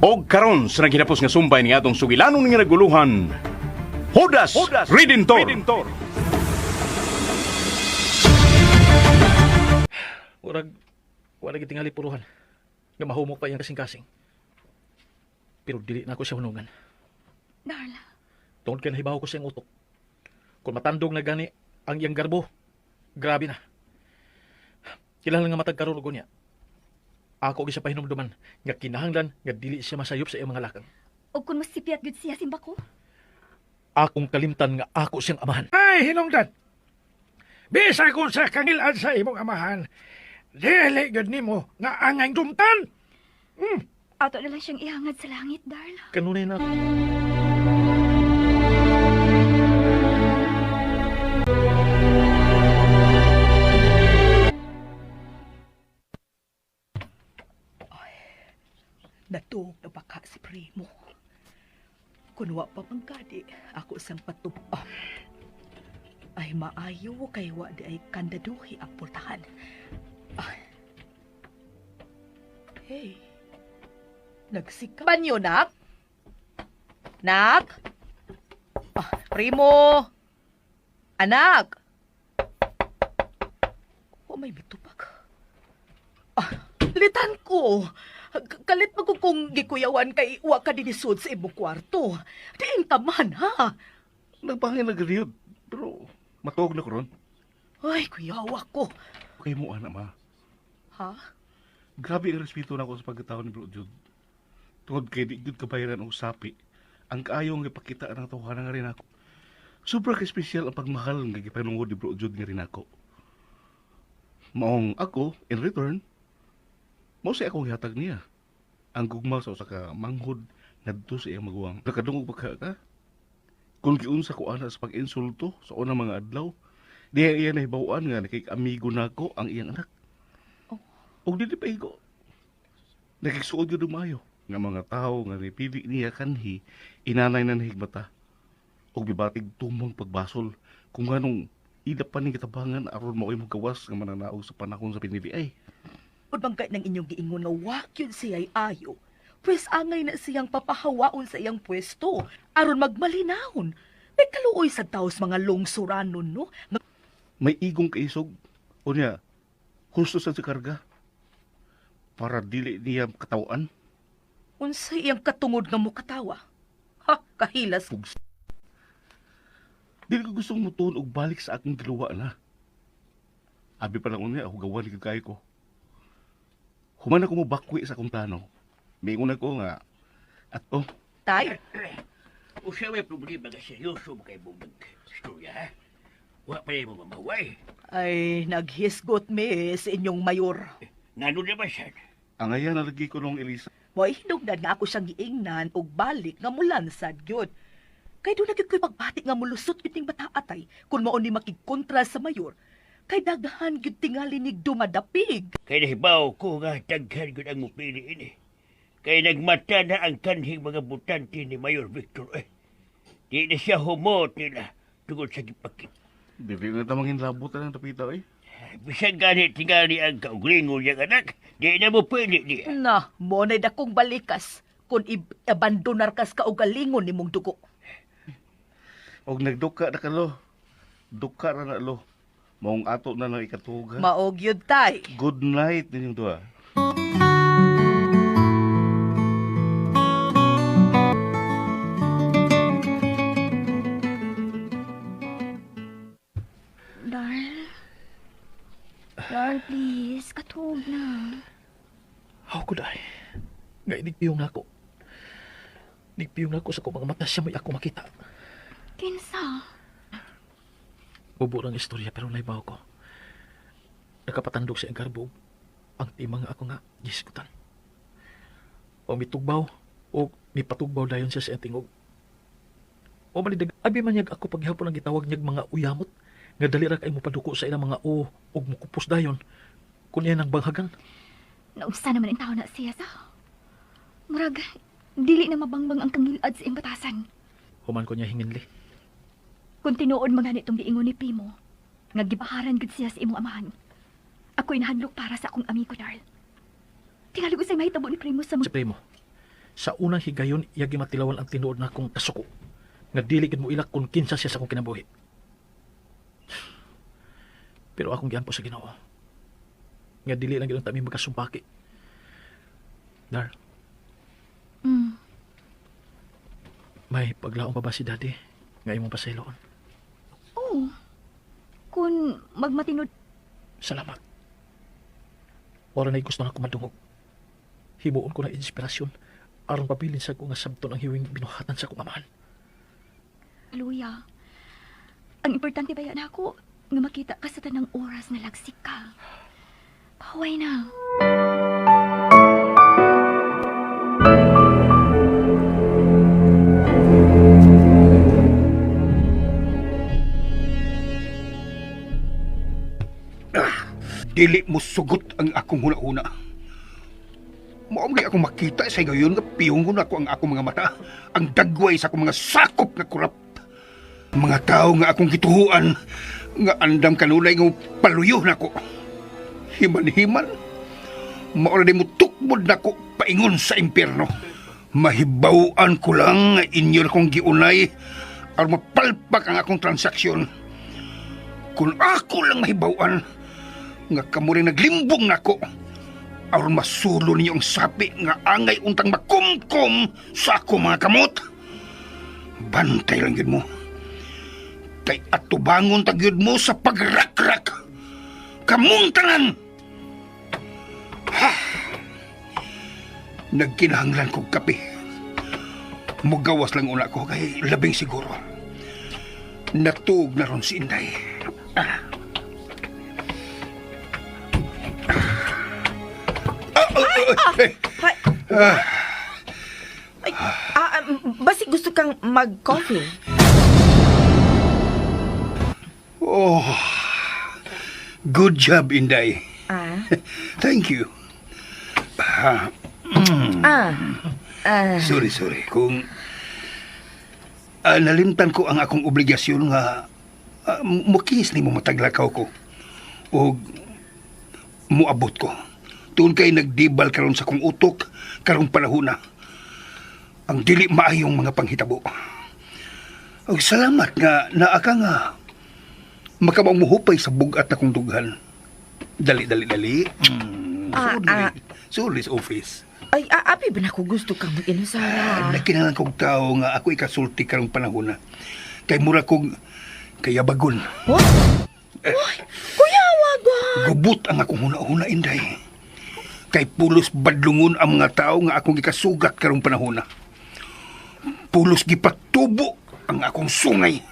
Og karon sa naghihapos nga sumbay ni atong sugilanon nga naguluhan, Judas, Redentor. Murag, wala gitingali puruhan. Nga mahumok pa iyang kasing-kasing. Pero dili na ako siya hunungan. Darla, Tungod kay nahibaw ko siyang utok. Kung matandog na gani ang iyang garbo, grabe na. Kinahanglan nga matag karon og niya. Ako gyud sa pahinumduman nga kinahanglan nga dili siya masayop sa iyang mga lakang. og kung mas sipyat gyud siya simbako. Akong kalimtan nga ako siyang amahan. Ay, hinungdan. Bisa kung sa kangilan sa imong amahan, dili gyud nimo nga angay dumtan. Ato na lang siyang ihangad sa langit, Darla. Kanunay na Natuog na baka si Primo. Kun wa pa pangkadi, ako sang patupa. Ay maayo kay wa di ay kandaduhi ang pultahan. Ah. Hey. Nagsika. Banyo, nak? Nak? Ah, Primo! Anak! Oh, may bitupag. Ah, litan ko. Kalit mo ko kung gikuyawan kay wa ka dinisod sa imong kwarto. Diin ka man, ha? Nagpangin na ganiyod. Pero matuog na ko ron. Ay, kuyawa ko. Okay mo, anak ma. Ha? Grabe ang respeto na ako sa pagkatao ni Bro Jude. Tungod kay di gyud kabayaran og sapi, ang kaayong gipakita ng tawhana nga rin ako. Sobra ka espesyal ang pagmahal nga gipanungod ni Bro Jude nga rin ako. Maong ako, in return, mao sa akong gihatag niya. Ang gugma sa usa ka manghod ngadto sa iyang maguwang. Nakadungog pa ka? Kung giunsa ko ana sa pag-insulto sa unang mga adlaw, diya iya nahibaw-an nga nakik-amigo nako ang iyang anak. Oh. Og dili pa igo. Nakiksuod gyud maayo nga mga tawo nga nipili niya kanhi inanay na nahigmata og bibatig tumong pagbasol kung nganong ila pa ning gitabangan aron mao'y mogawas nga mananaog sa panahon sa pinili ay. Ug bangkay ng inyong giingon nga wa gyud siya'y ayo. Pwes angay na siyang papahawaon sa iyang pwesto aron magmalinahon. May kaluoy sa taos mga lungsuranon, no? Nga May igong kaisog. Unya, husto sa sa karga para dili niya katawan. unsay iyang katungod nga mukatawa. Ha, kahilas. Dili ko gustong mutuon og balik sa akong giluwa na. Abi pa lang unya, hugawan ni kayo ko. Human ako mo bakwi sa akong plano. Mingon ako nga, at oh, Tay, Usa may problema nga seryoso mo kay bumag istorya, ha? Wa pa mo mamaway. ay naghisgot mi sa inyong mayor. Ngano na ba siya? ang aya na lagi ko nung Elisa. Mo'y hinugdan nga ako siyang giingnan og balik nga mulansad gyud. Kay doon na gyud ko'y pagbati nga mulusot gyud ning bataatay kung mao ni makigkontra sa mayor. Kay daghan gyud tingali nig dumadapig. Kay nahibaw ko nga daghan gyud ang mupili ini. Kay nagmata na ang kanhing mga butante ni Mayor Victor eh. Di na siya humot nila tungod sa gipakit. Dili na tamangin labot na ng tapita eh. Bisan gani tingali ang kauglingon niyang anak, di na mo pili niya. Na, mo na'y dakong balikas kung i-abandonar kas kaugalingon nimong dugo. Og nagduka na kalo. Duka ra na lo. Maong ato na lang ikatuga. Maog yun tay. Good night ninyong duha. Darl. Darl, please. Katog na. How could I? Nga inigpiyong nako. Nigpiyong nako sa kong mga mata siya may ako makita. Kinsa? Bubo ang istorya pero naibaw ko. Nakapatandog sa iyang garbo. Ang timang ako nga gisgutan. O mitugbaw o mipatugbaw dayon siya sa iyang tingog. O malidag, abi man niyag ako paghihapon ang gitawag niyag mga uyamot nga dali ra kay mopaduko sa ilang mga o ug mukupos dayon kun iya nang banghagan. Nausa naman ang tao na siya sa. Murag, dili na mabangbang ang kangilad sa iyang batasan. Human ko niya hinginli. Kung tinuod mga nitong giingon ni Primo, nga gibaharan gud siya sa imong amahan. Ako'y nahadlok para sa akong amigo, Darl. Tingali ko sa'y mahitabo ni Primo sa Si mga Primo. Sa unang higayon, iya gimatilawan ang tinuod na akong kasuko. Nga dili gid mo ilak kung kinsa siya sa akong kinabuhi. Pero akong giampo sa Ginoo nga dili lang gid mi magkasumpaki. Dar, may paglaom pa ba si Daddy nga imong pasayloon? Oo. Kung magmatinod. Salamat. Ora na'y gusto na madungog. Himuon ko na inspirasyon aron pabilin sa ko nga sabton ang hiwing binuhatan sa akong amahan. Luya. Ang importante ba yan ako nga makita ka sa tanang oras na lagsik ka. Pahuway na. Dili mo sugot ang akong huna-huna. Mao man akong makita sa gayon nga piyungon ako ang akong mga mata, ang dagway sa akong mga sakop nga kurap. Mga tao nga akong gituhuan, nga andam kanunay nga paluyo nako. Himan-himan, mao na mo tukmod nako paingon sa impyerno. Mahibaw-an ko lang nga inyo na kong giunay aron mapalpak ang akong transaksyon. Kung ako lang mahibaw-an, nga kamo rin naglimbong nako aron masulo ninyo ang sapi nga angay untang makumkum sa ako mga kamot. Bantay lang yun mo. Kay atubangon tag yun mo sa pagrakrak. Kamong tanan! Ha! Nagkinahanglan kog kape. Mugawas lang una ko kay labing siguro. Natuog na ron si Inday. Ah. Ah, oh, oh, oh, eh. Hi. Ay, basi gusto kang mag-coffee? Oh, good job, Inday. Ah. Thank you. Ah. Sorry, sorry. Kung nalimtan ko ang akong obligasyon nga mukis ni mo mataglakaw ko o muabot ko. Tun kay nagdibal karon sa kong utok karong panahona. Ang dili maayong mga panghitabo. Og salamat nga naa ka nga makamaong muhupay sa bugat na kong dughan. Dali, dali, dali. Sorry. Sorry sa office. Ay, abi ba na ko gusto kang mag-inom, Sarah? Nagkinahanglan kog tao nga ako ikasulti karong panahon na. Kay mura kog kayabagon. What? Uy, kuya, wag. Gubot ang akong huna-huna, Inday. Kay pulos badlungon ang mga tao nga akong gikasugat karong panahon na. Pulos gipatubo ang akong sungay.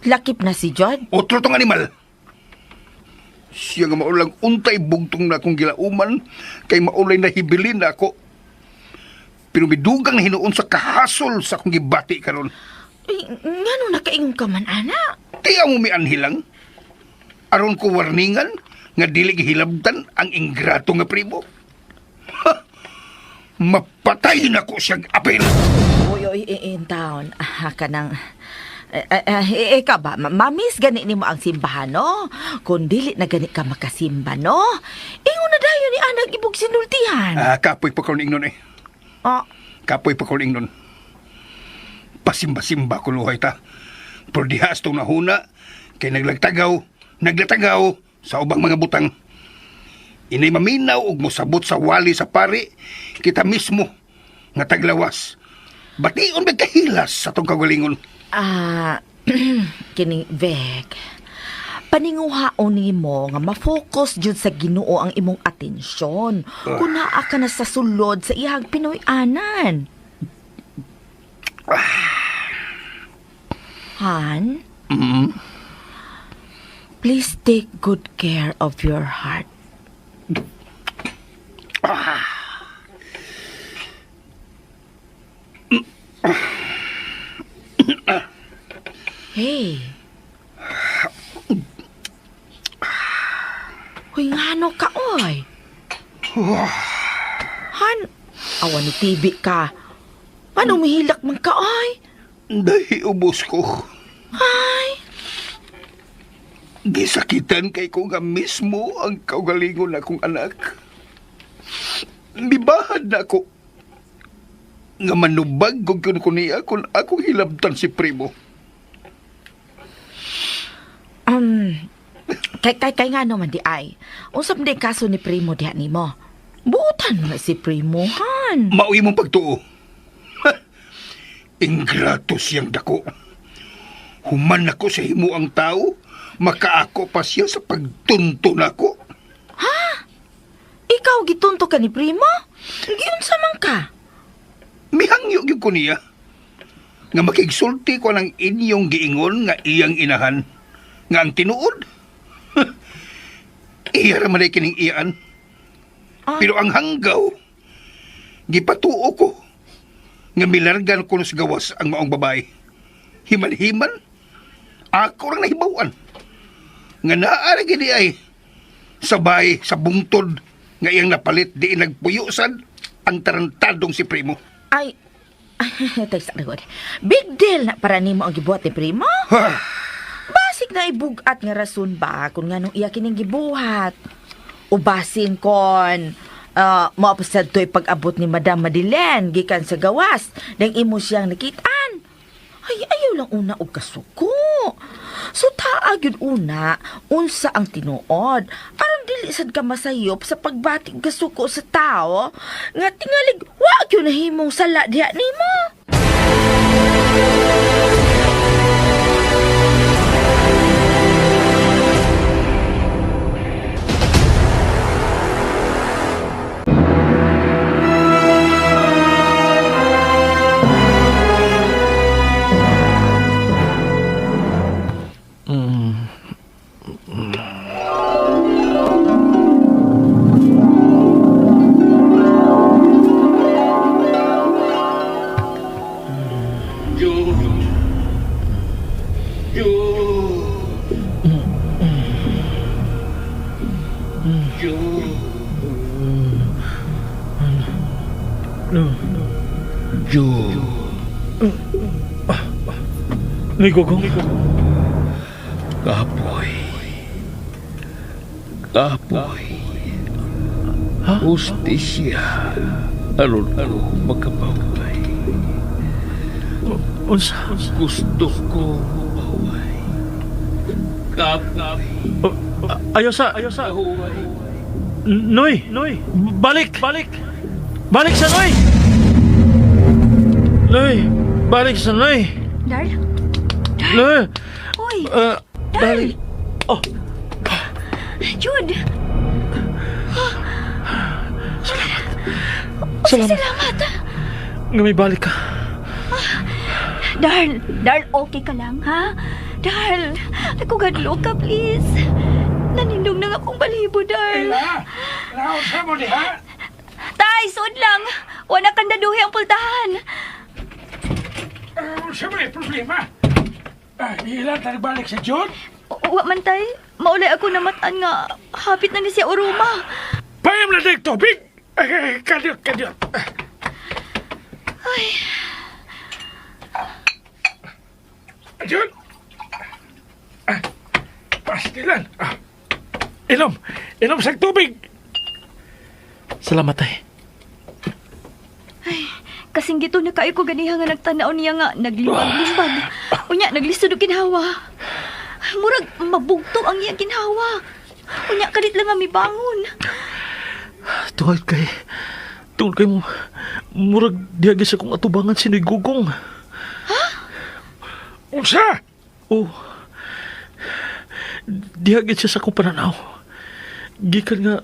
Lakip na si John. Otro tong animal. Siya nga maulang untay bugtong na akong gilauman kay maulay nahibilin na ako. Pero midugang na hinuon sa kahasol sa akong gibati karon. Ay, ngano nakaingon ka man, ana? Tiya mo mi anhilang. Aron ko warningan nga dili gihilabtan ang ingrato nga primo. Ha! Mapatay na ko siyang apel. Uy, uy, in town. Ah, kanang... Ikaw ba, mamiss gani nimo ang simbahan, no? Kung dili na gani ka makasimba, no? Ingon na dayon ni anak ibog sinultihan. Ah, kapoy pa kon ingnon eh. Ah, Kapoy pa kon ingnon. Pasimba-simba ko luhay ta. Pero diha astong nahuna, kay naglagtagaw, naglatagaw sa ubang mga butang. Inay maminaw og mosabot sa wali sa pari, kita mismo nga taglawas. Bation ba kahilas sa tong kagalingon? Ah, kining Vec. Paninguhaon nimo nga ma-focus jud sa Ginoo ang imong atensyon. Kung naa ka na sa sulod sa iyang Pinoy-anan. Han? Please take good care of your heart. Hey. Hoy, ngano ka, oy? Han, awan ni TV ka. Ano umihilak man ka, oy? Dahil ubos ko. Ay, Gisakitan kay ko nga mismo ang kaugalingon akong anak. Mibahad na ako. Nga manubag kung kun ko niya kung akong hilabtan si Primo. Um, kay nga naman di ay. Unsa man di kaso ni Primo diha nimo? Buutan mo na si Primo, han. Maui mong pagtuo. Ha! Ingrato siyang dako. Human ako sa himo ang tao, makaako pa siya sa pagtunto nako. Ikaw gitunto ka ni Primo? Giunsa man ka? Mihangyo gyud ko niya. Nga makigsulti ko ng inyong giingon nga iyang inahan. Nga ang tinuod. Iya ra man ay kining iyaan. Ah. Pero ang hanggaw, gipatuo ko nga milargan ko sa gawas ang maong babae. Himal-himal, ako rang nahibawan. Nga naa ra gini ay sabay sa bungtod nga iyang napalit di nagpuyusan ang tarantadong si Primo. Ay, teka sa Big deal na para nimo ang gibuhat ni Primo. Ha! Basig na ibugat nga rason ba kung nganong iya kining gibuhat. O basin kon maapasad to'y pag-abot ni Madam Madeleine gikan sa gawas nang imo siyang nakitaan. Ay, ayaw lang una og kasuko. So taa gyud una unsa ang tinuod aron dili sad ka masayop sa pagbatig kasuko sa tao nga tingalig wa gyud nahimong sala diha nimo. Ju. Ju. Ju. No. Ju. Ni Gugong. Kapoy. Kapoy. Hustisya. Aron ko makapaway. Unsa? Gusto ko mapaway. Kapoy. Oh, ayaw sa, ayaw sa. Noy, Noy, balik, balik. Balik sa Noy. Noy, balik sa Noy. Darl? Noy, Uy, balik. Oh, Jude! salamat. Salamat! Nga may balik ka. Darl, Darl, okay ka lang, ha? Darl, nagkugadlo ka, please. Nanindog na nga akong balibo, Darl. Ila, naon sa mo diha? Tay, suod lang. Wala kang daduhi ang pultahan. Unsa man ay problema? Ah, ila balik sa Jude? Wa man, tay. Maulay ako namatan nga. Hapit na ni siya Uruma. Payam na dig tubig. Ay, Kadiyot, kadiyot. Ay, Jude. Ah, pastilan. Ah, inom, inom sa tubig. Salamat, tay. kasing gito na kayo ko ganiha nga nagtanaw niya nga naglimbag-limbag. Unya, naglisod og kinhawa. Murag mabugtong ang iyang kinhawa. Unya, kalit lang nga mibangon. Tungod kay, tungod kay mo, murag diha sa kong atubangan si Noy Gugong. Unsa? Oh, diha gid siya sa akong pananaw. Gikan nga,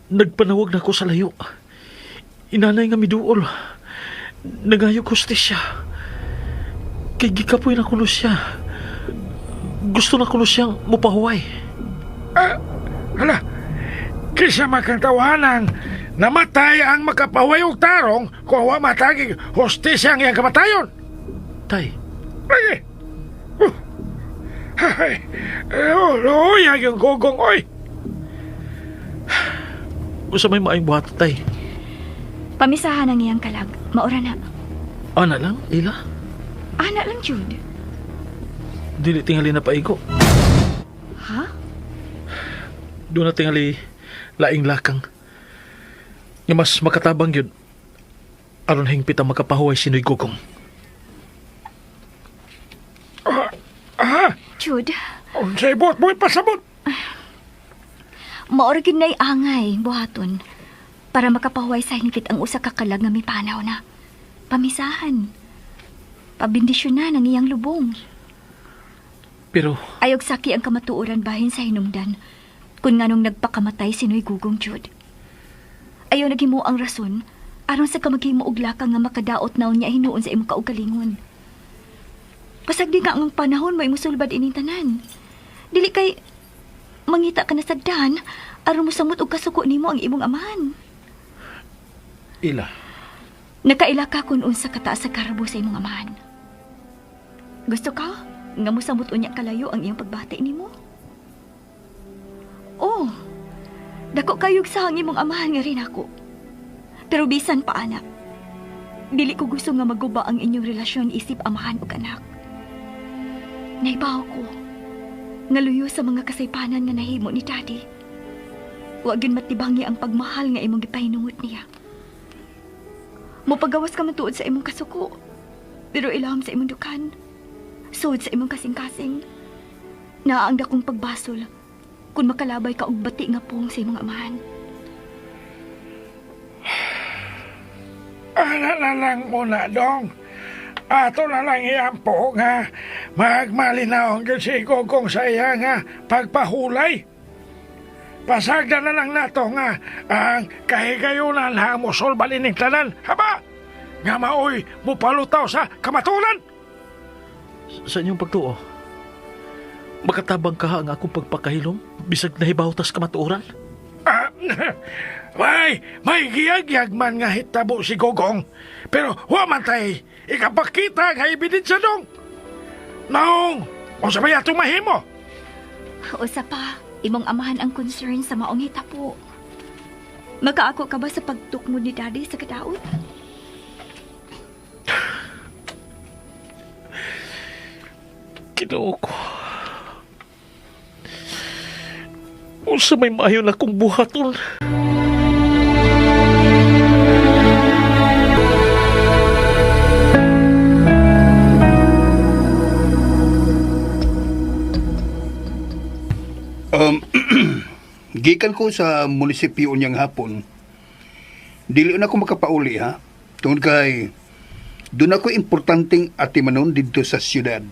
nagpanawag na ako sa layo. Inanay nga miduol. Nagayo ko siya. Kay gikapoy na kuno siya. Gusto na kuno siyang mupahuway. Ah, hala, kisa makang tawanan, namatay ang makapaway og tarong kung wa matagig hostisya ang iyang kamatayon. Tay, Lagi. Ay, oh, luya yung gugong, oy. usa may maayong buhat, tay. Pamisahan ang iyang kalag. Maura na. Ana lang, ila. Ana lang, Jude. Dili tingali na paigo. Ha? Doon na tingali laing lakang. Nga mas makatabang yun. Aron hingpit ang makapahuway si Noy Gugong. Jude, Unsay buot mo ipasabot? maor gyud nay angay buhaton para makapahuway sa hingpit ang usa ka kalag nga mipanaw na. Pamisahan. Pabindisyonan ang iyang lubong. Pero Ayog saki ang kamatuoran bahin sa hinungdan kung nganong nagpakamatay si Noy Gugong, Jude. Ayaw naghimo ang rason aron sa kamaghimo og lakang nga makadaot naon niya hinuon sa imong kaugalingon. Pasag di nga ang panahon mo imusulbad ining tanan. Dili kay mangita ka na sagdan aron mosamot og kasuko nimo ang imong amahan. ila, Nakaila ka kung unsa kataas sa karbo sa imong amahan. Gusto ka nga mosamot unya kalayo ang iyong pagbati nimo? Oh, dako kayog sa ang imong amahan nga rin ako. Pero bisan pa anak, dili ko gusto nga maguba ang inyong relasyon isip amahan ug anak. Naibaw ko, nga luyo sa mga kasaypanan nga nahimo ni Daddy. Wa gyud matibangi ang pagmahal nga imong gipahinungot niya. Mopagawas ka man tuod sa imong kasuko. Pero ilahom sa imong dukan. Suod sa imong kasing-kasing. Naa ang dakong pagbasol kung makalabay ka og bati nga pong sa imong amahan. Ana na lang muna, dong. Ato na lang iampo nga magmalinaw gyud si Gogong sa iya nga pagpahulay. Pasagda na lang nato nga ang kahigayunan ha mosolba ining tanan. Haba! Nga maoy mupalutaw sa kamatulan. Sa inyong pagtuo, makatabang ka ang akong pagpakahilom bisag nahibaw tas kamatuoran? Ah, may, may giyag-yag man nga hitabo si Gogong. Pero wa man tay ikapakita nga ebidensya dong. Naong, unsa may atong mahimo? Usa pa, imong amahan ang concern sa maong hitapo. Makaako ka ba sa pagtukmod ni Daddy sa kadaot? Ginoo ko. Unsa may maayo na kong buhaton? Um, gikan ko sa munisipyo niyang hapon. Dili na ako makapauli ha. Tungod kay doon ako importanteng atimanon didto sa siyudad.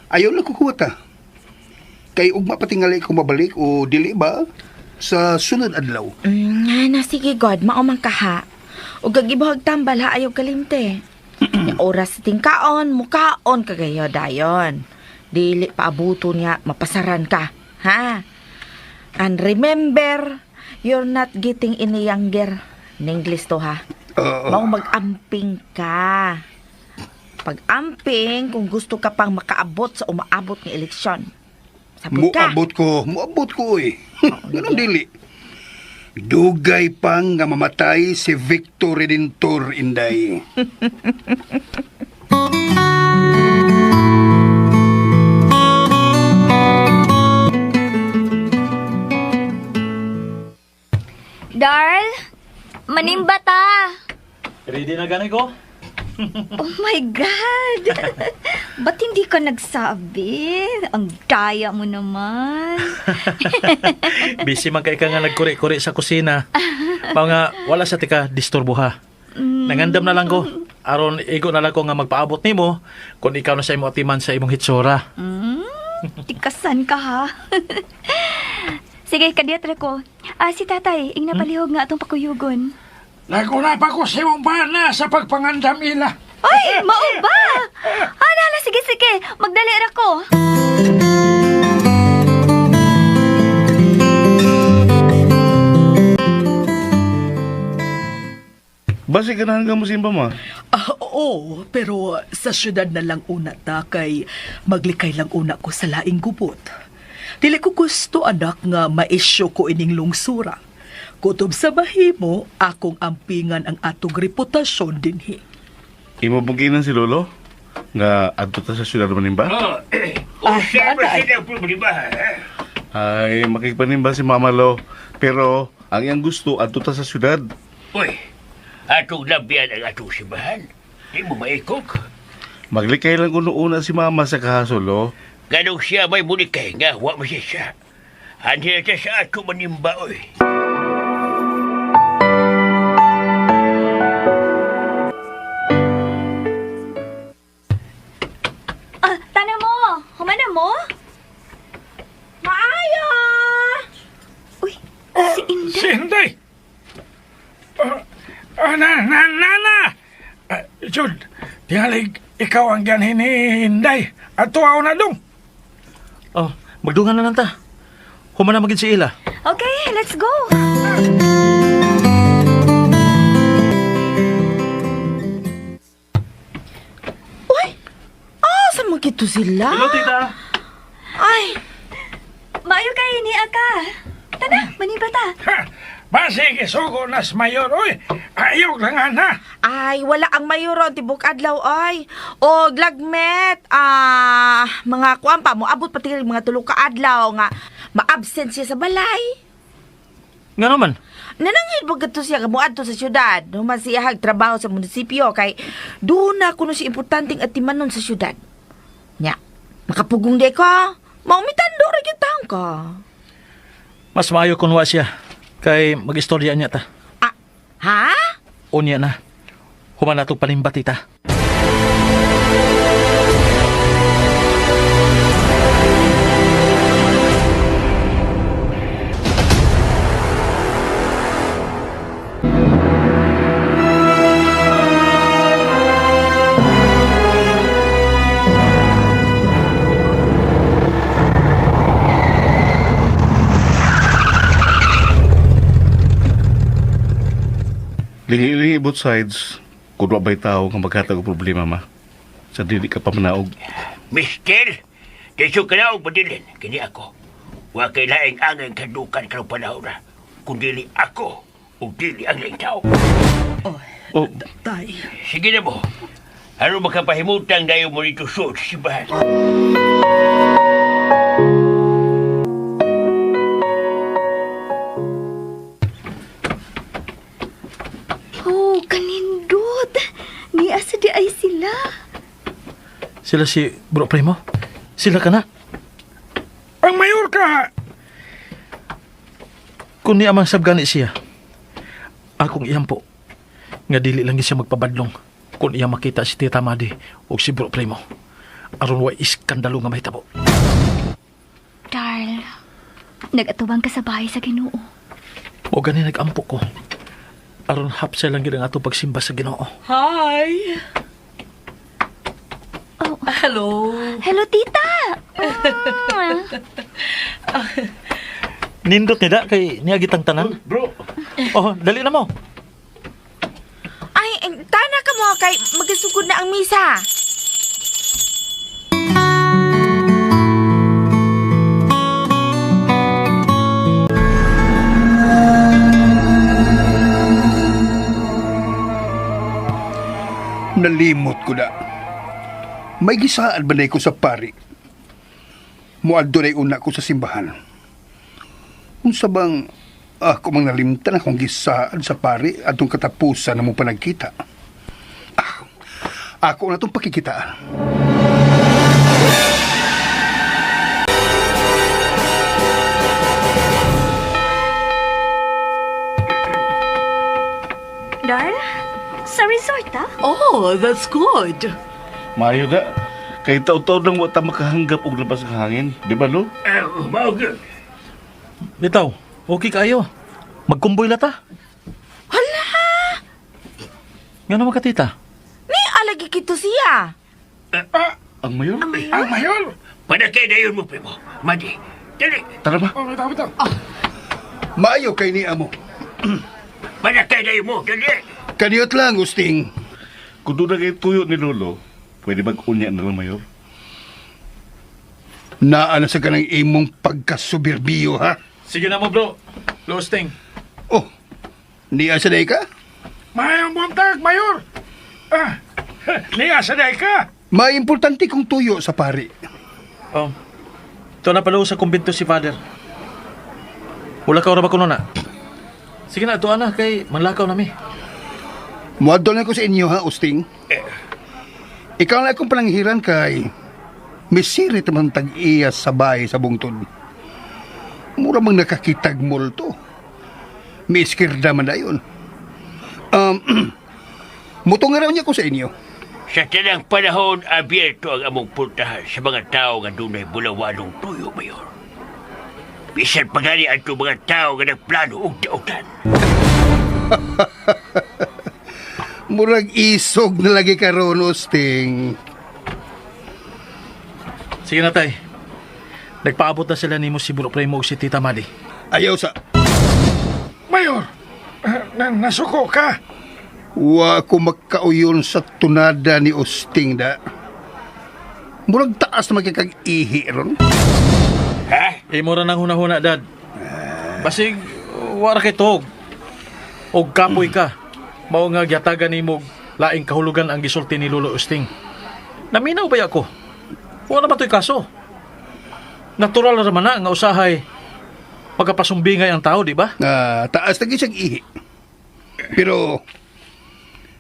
Ayaw na ko kuwata. Kay ugma patingali ko mabalik o dili ba sa sunod adlaw. Na, sige God, maumang ka ha. Ug gagibuhag tambal ha, ayaw kalimte. Nya oras tingkaon, mukaon kagayo dayon. Dili paabuto niya, mapasaran ka. Ha? And remember, you're not getting any younger. English to ha. Oo. Mao mag-amping ka. Pag-amping, kung gusto ka pang makaabot sa umaabot ng eleksyon. Sabot ka. Muabot ko, muabot ko eh. Ganun dili. Dugay pang nga mamatay si Victor Redentor Inday. Darl, manimba ta! Ready na gani ko? Oh my God! Ba't hindi ka nagsabi? Ang daya mo naman. Busy man kay ka nga nagkuri-kuri sa kusina. Mao nga wala sa tika disturbo ha. Nangandam na lang ko. Aron igo na lang ko nga magpaabot nimo kung ikaw na sa imo atiman sa imong hitsura. Tikasan ka ha. Sige, kadiyatra ko. Ah, si tatay, ing napalihog nga atong pakuyugon. Naguna pa ko si mong bana sa pagpangandam ila. Ay, mao ba? Ah, nala, sige, sige. Magdali ra ko. Basi ganahan ka mo simba ma. Ah, oo, pero sa syudad na lang una ta kay maglikay lang una ko sa laing gubot. Dili ko gusto anak nga maisyo ko ining lungsura. Kutob sa bahimo, akong ampingan ang atong reputasyon dinhi. Imo bang si Lolo? Nga adto ta sa syudad manimba? Oh, Ah, usa ba naanay. sila ang problema, ha? Ay, makigpanimba si Mama Lo. Pero ang iyang gusto adto ta sa syudad. Uy, Atong labian ang atong simbahan. Di mo maikog. Maglikay lang kuno una si mama sa kahasol, oh. Ganong siya may mulikay nga, wa man siya siya. Anhi na siya sa ato manimba, oy. Ah, tana mo! Humana mo? Maayo! Uy, si Inday. Si Inday! Na, na, na, na! Jud, tingalig, ikaw ang ganhin ni Inday. At tuwaw na dong. Oh, magdungan na lang ta. Humana magid si Ila. Okay, let's go. Uy! Ah, sa mga gito sila? Hello, tita. Ay, Maayo kay ni Aka. Tana, maniba ta. Ha, basig isugo nas mayor, oy. Ayaw lang, ana. ay, wala ang mayoro tibok adlaw ay. O lagmet mga kuan pa mo abot pati mga tulo ka adlaw nga ma-absent siya sa balay. Nga naman. Nanangil ba kadto siya nga moadto sa syudad? Human siya hag trabaho sa munisipyo kay doon na kuno si importanteng atimanon sa syudad. Nya, makapugong di ka. Maumitando ra gyud taon ka. Mas maayo kun wa siya. Kay magistorya niya ta. Ah, ha? Unya na. Humana tong panimba, tita. Lingi-lingi both sides. Kung wa ba'y tao nga maghatag og problema, ma. Sa dili ka pamanaog. Mister, tiso ka na og badilin. Kini ako. Wa kay laing angay kadukan karong panahon na. Kung dili ako, ug dili ang laing tao. Oh, Tay. Sige na mo. Aron makapahimutang dayon mo dito sa simbahan. Oh, kanindot. Ni asa di ay sila. Sila si Bro Primo. Sila ka na. Ang mayor ka, Kung niya man sabgani siya, akong iyampo, nga dili lang siya magpabadlong kung iya makita si Tita Madi o si Bro Primo. Aron way iskandalo nga mahitabo. Darl, nagatubang ka sa bahay sa Ginoo. O gani nagampo ko. Aron hapsay lang gid ang ato pagsimba sa Ginoo. Hi! Oh, Hello! hello tita. Mm. Nindot nila kay niya gitang tanan. bro. Oh, dali na mo. Ay, tana ka mo kay magasugod na ang misa. Nalimot ko na. May gisaan ba na ko sa pari? Muadto na una ko sa simbahan. Unsa bang ako mang nalimtan akong gisaan sa pari atong katapusan na mo panagkita. Ah, ako na itong pakikitaan. Darl, sa resort ah? Oh, that's good. Maayo na. Kay taon-taon lang wa ta makahanggap og labas ng hangin. Di ba, lo? Mao gyud. Bitaw, okay kayo. Magkumboy la ta. Hala, Nga naman ka, tita. ni alagi kito siya. Ang mayor. ang mayor. Panakay dayon mo, Primo. Madi, dali. Tara ba? Oh, bitaw, bitaw. Maayo kay ni amo. Panakay dayon mo, dali. Kaniyot lang, Usting. Kung doon na kayo tuyo ni Lolo, pwede mag-unya na lang, mayor. Naa na sa kanang imong pagkasuberbiyo, ha? Sige na mo, bro. Losting. Oh, niya sa day ka? Mayong buntag, mayor. Ah, niya sa day ka. May importante kong tuyo sa pari. Oh. Ito na pala sa kumbento si Father. Wala ka ora ba kuno na? Sige na, tuwa na kay manlakaw na mi. Muadto na ko sa inyo ha, Usting. Ikaw na akong pananghiran kay misirit man tag-iya sa bahay sa bungtod. Mura mang nakakitag multo. May iskirda man dayon. Mutong nga raw niya ko sa inyo. Sa tanang panahon, abierto ang among puntahan sa mga tao nga dunay bulawanong tuyo, Mayor. Bisan pa gani ang mga tao nga nagplano og dautan. Murag isog na lagi karon, Usting. Sige na, tay. Nagpaabot na sila nimo si Bro Primo ug si Tita Madi. Ayaw sa... Mayor, nasuko ka. Wa ko magkauyon sa tunada ni Usting da. Murag taas na magkakag-ihi ron. Ha? Imo ra nang hunahuna, Dad. Basig wara kay tuhog. Og kapoy ka. Mao nga gyatagan nimo og laing kahulugan ang gisulti ni Lolo Usting. Naminaw ba ako? Wala ba to'y kaso? Natural ra man na nga usahay pagkapasumbingay ang tao, di ba? Ah, taas na siyang ihi. Pero,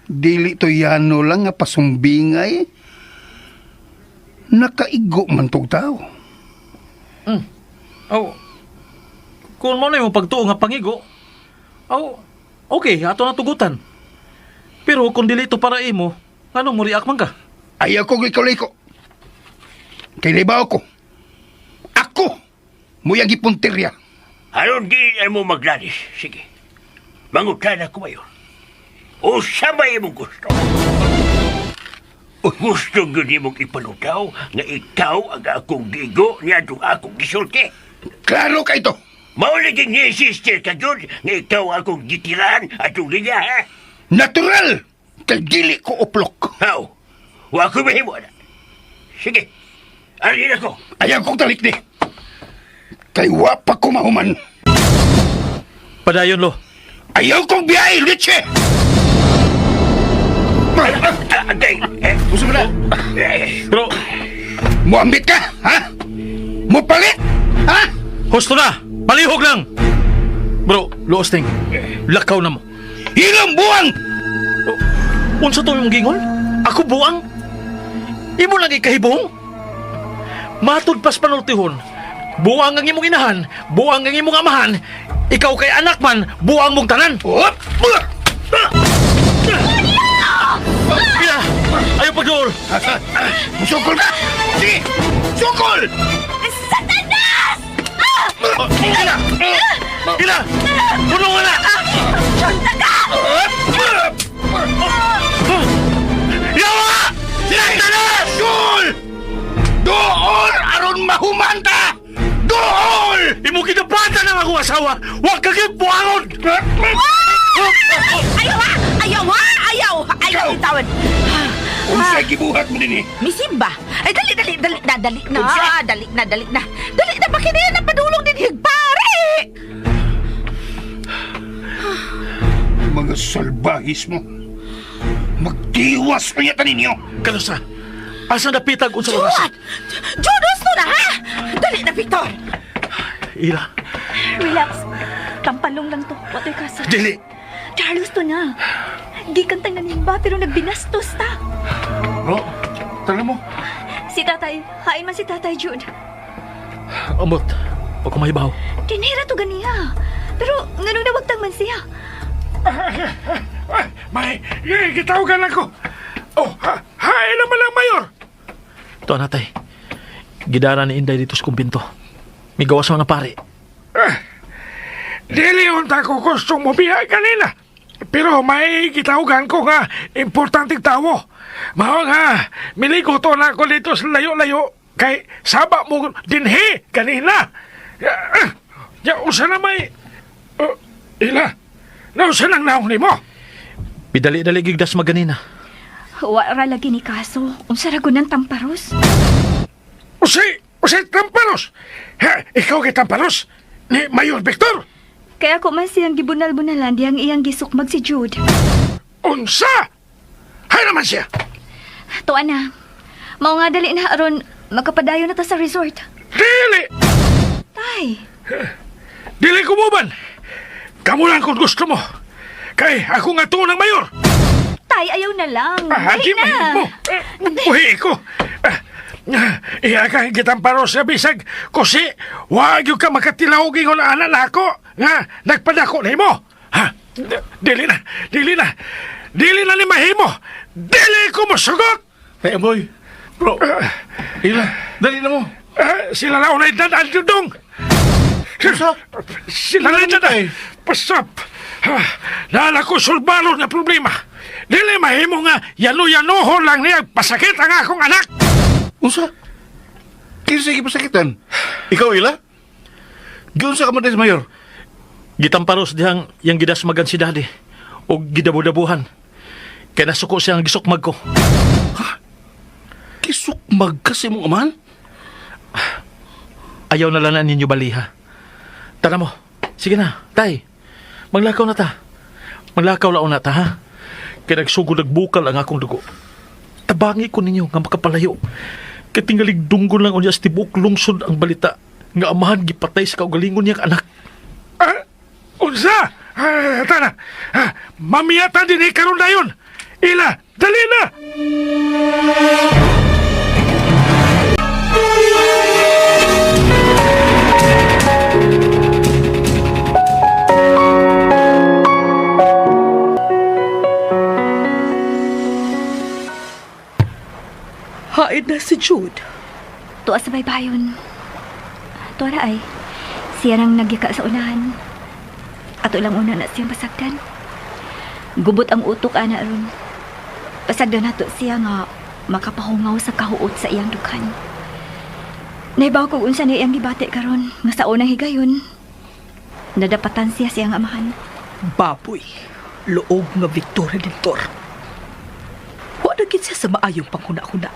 dili to yano lang nga pasumbingay. Nakaigo man tog tao. Aw, kung mo na yung pagtuo nga pangigo, aw, okay, ato na tugutan. Pero kung dili to para imo, ngano mo react man ka? Ayaw ko liko-liko. Kay libaw ko. Ako! Muyang gipuntirya. Aron di ay mo maglalis. Sige. Mangutan ako, Mayor. O sabay imong gusto. Gusto gyud nimong ipalutaw nga ikaw ang akong gigo niadtong akong gisulti. Klaro ka ito. Mao lagi ni sister ka gyud nga ikaw ang akong gitirahan atong linya, ha? Natural! Kay dili ko uplok. How? Wa ko mahimo na. Sige. Alin ako. Ayaw kong talikdi. Kay wa pa ko mahuman. Padayon lo. Ayaw kong biyahe, Leche! Agay. Eh, Usa na. eh, Bro, Muambit ka, ha? Mupalit, ha? husto na! Palihog lang! Bro, luosting. Lakaw na mo. Ilang buwang! Unsa to imong gingon? Ako buang? Imo lang ikahibong? Matud pas panultihon. Buang ang imong inahan, buang ang imong amahan, ikaw kay anak man, buang mong tanan. Op! Ina, ayaw pagduol. Musukol ka! Sige! Sukol! Satanas! Ina! Ina! Puno ka na! Yawa! Satanas! Dool! Dool! Aron mahumanta! Dool! Imo kinapata ng akong asawa! Huwag ka kang buangon! Ayaw ha! Ayaw ha! Ayaw! Ayaw itawan! Unsa gibuhat mo dinhi? Misimba! Ay, dali, dali, dali na, dali na, Unsa? dali na, dali na. Dali na, bakit na padulong din higpare? Mga salbahis mo. Magtiwas unya ta ninyo. Kalusa, asa napitag unsa oras? Juan! Juan, gusto na, ha? Dali na, Victor! Ira, Relax. Tampalong lang to. Wato'y kaso. dili! Charles to na. Gikan tang nanimba pero nagbinastos ta. Bro, tara mo. Si tatay, hain man si tatay Jude. Amot, huwag ko mahibaw. Tinira to ganiya. Pero nganong nawagtang man siya. Ah, may, gitawagan ako. Oh, ha, hain naman ang mayor. Ito natay. Gidara ni Inday dito sa kumbinto. May gawas man ang pare. Dili unta ko gustong mobiya kanina. Pero may gitawagan ko nga importanteng tawo. Mao nga, miligo to na ako dito sa layo-layo kay saba mo dinhi kanina. Ya, ya usa na may ila. Nausa nang naong nimo. Bidali-dali gigdas maganina. Wa ra lagi ni kaso. Unsa ra gunan tamparos? Usay, usay tamparos. Ha, ikaw kay tamparos ni Mayor Victor. Kaya ako man siyang gibunal-bunalan diyang iyang gisukmag si Jude. Unsa? Hay naman siya. Tuwa na. Mao nga dali na aron makapadayon na ta sa resort. Dili, Tay, dili kumuban. Kamu lang kung gusto mo. Kay ako nga tuon ng mayor. Tay, ayaw na lang. Ah, Dali di na. mahimo. Buhi ko. Iya ka kitang paros nga bisag kusi wa gyud ka makatilaw gingon ana nako nga nagpadako nimo. Ha? Dili na, dili na. Dili na ni mahimo. Dili ko mosugot. Hey, boy. Bro. Ila, dali na mo. Sila na unay dad dong. Sila na dad. Pasap. Nala ko sulbalo na problema. Dili mahimo nga yano-yanoho lang niya pasakit ang akong anak. Unsa? Kinsa gipasakitan? Ikaw ila? Giunsa ka man sa mayor? Gitamparos dihang yang gidasmagan si daddy o gidabudabuhan. Kaya nasuko siyang gisukmag ko. Kisukmag ka sa imong amahan? Ayaw na lang na ninyo baliha. Tara mo. Sige na, tay. Maglakaw na ta. Maglakaw laon na ta, ha? Kaya nagsugod nagbukal ang akong dugo. Tabangi ko ninyo nga makapalayo. Kaya tingalig dunggon lang unya sa tibok lungsod ang balita nga amahan gipatay sa kaugalingon niyang anak. Unsa? Tana. Mamiyata din karon dayon. Ila, dali na. Haid na si Jude. Tuwa sa baybayon. Tuwa ra ay. Siya nang nagyaka sa unahan. Ato lang una na siyang pasagdan. Gubot ang utok ana ron. Pasagdan nato siya nga makapahungaw sa kahuot sa iyang dughan. Naibaw ko unsa niya iyang gibati karon nga sa unang higayon. Nadapatan siya siyang amahan. Baboy, luog nga Victoria Dentor. Wa na gid siya sa maayong panghuna-huna.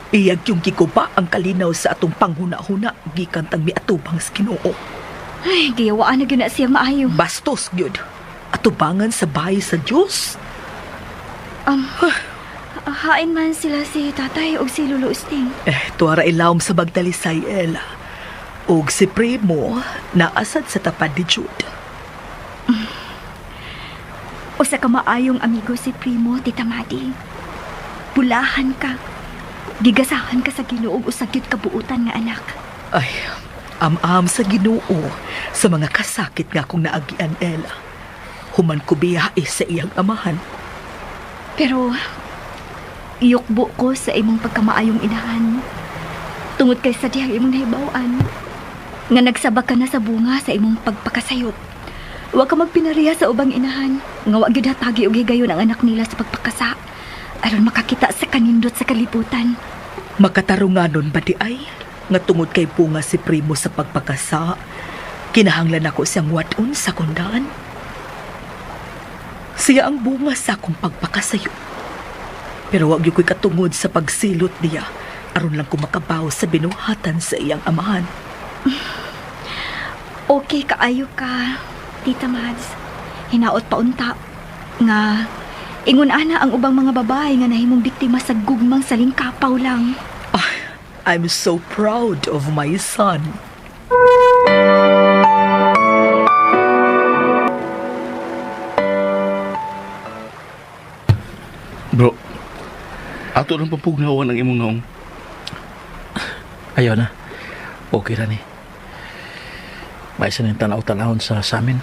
Iyag yung giguba ang kalinaw sa atong panghuna-huna gikan tang miatubang sa Ginoo. Ay, giyawaan na gyud na siya maayo. Bastos gyud. Atubangan sa bahay sa Dios. Hain man sila si tatay o si Lolo Usting. Eh, tuwara ilawom sa Bagdalisay, Ella. Og si Primo, naasad sa tapad ni Jude. Usa ka maayong amigo si Primo, Tita Madi. Bulahan ka. Gigasahan ka sa Ginoo ug usa gyud ka buutan nga anak. Ay, am-am sa Ginoo sa mga kasakit nga akong naagian, Ella. Human ko biyahe sa iyang amahan. Pero iyukbo ko sa imong pagkamaayong inahan. Tungod kay sa dihang imong nahibaw-an nga nagsabak ka na sa bunga sa imong pagpakasayop. Wa ka magpinariya sa ubang inahan nga wa gyud hatagi og higayon ang anak nila sa pagpakasa aron makakita sa kanindot sa kalibutan. Makatarunganon ba di ay? Nga tungod kay bunga si Primo sa pagpakasa, kinahanglan ako siyang wadon sa kundaan. Siya ang bunga sa akong pagpakasayo. Pero wag gyud ko'y katungod sa pagsilot niya aron lang ko makabaw sa binuhatan sa iyang amahan. Okay kaayo ka, Tita Mads. Hinaot pa unta nga ingon ana ang ubang mga babae nga nahimong biktima sa gugmang salingkapaw lang. I'm so proud of my son. Bro, ato lang papugnawan ang imong naong. Ayaw na. Okay ra ni. May isa na yung tanaw-tanawon sa amin.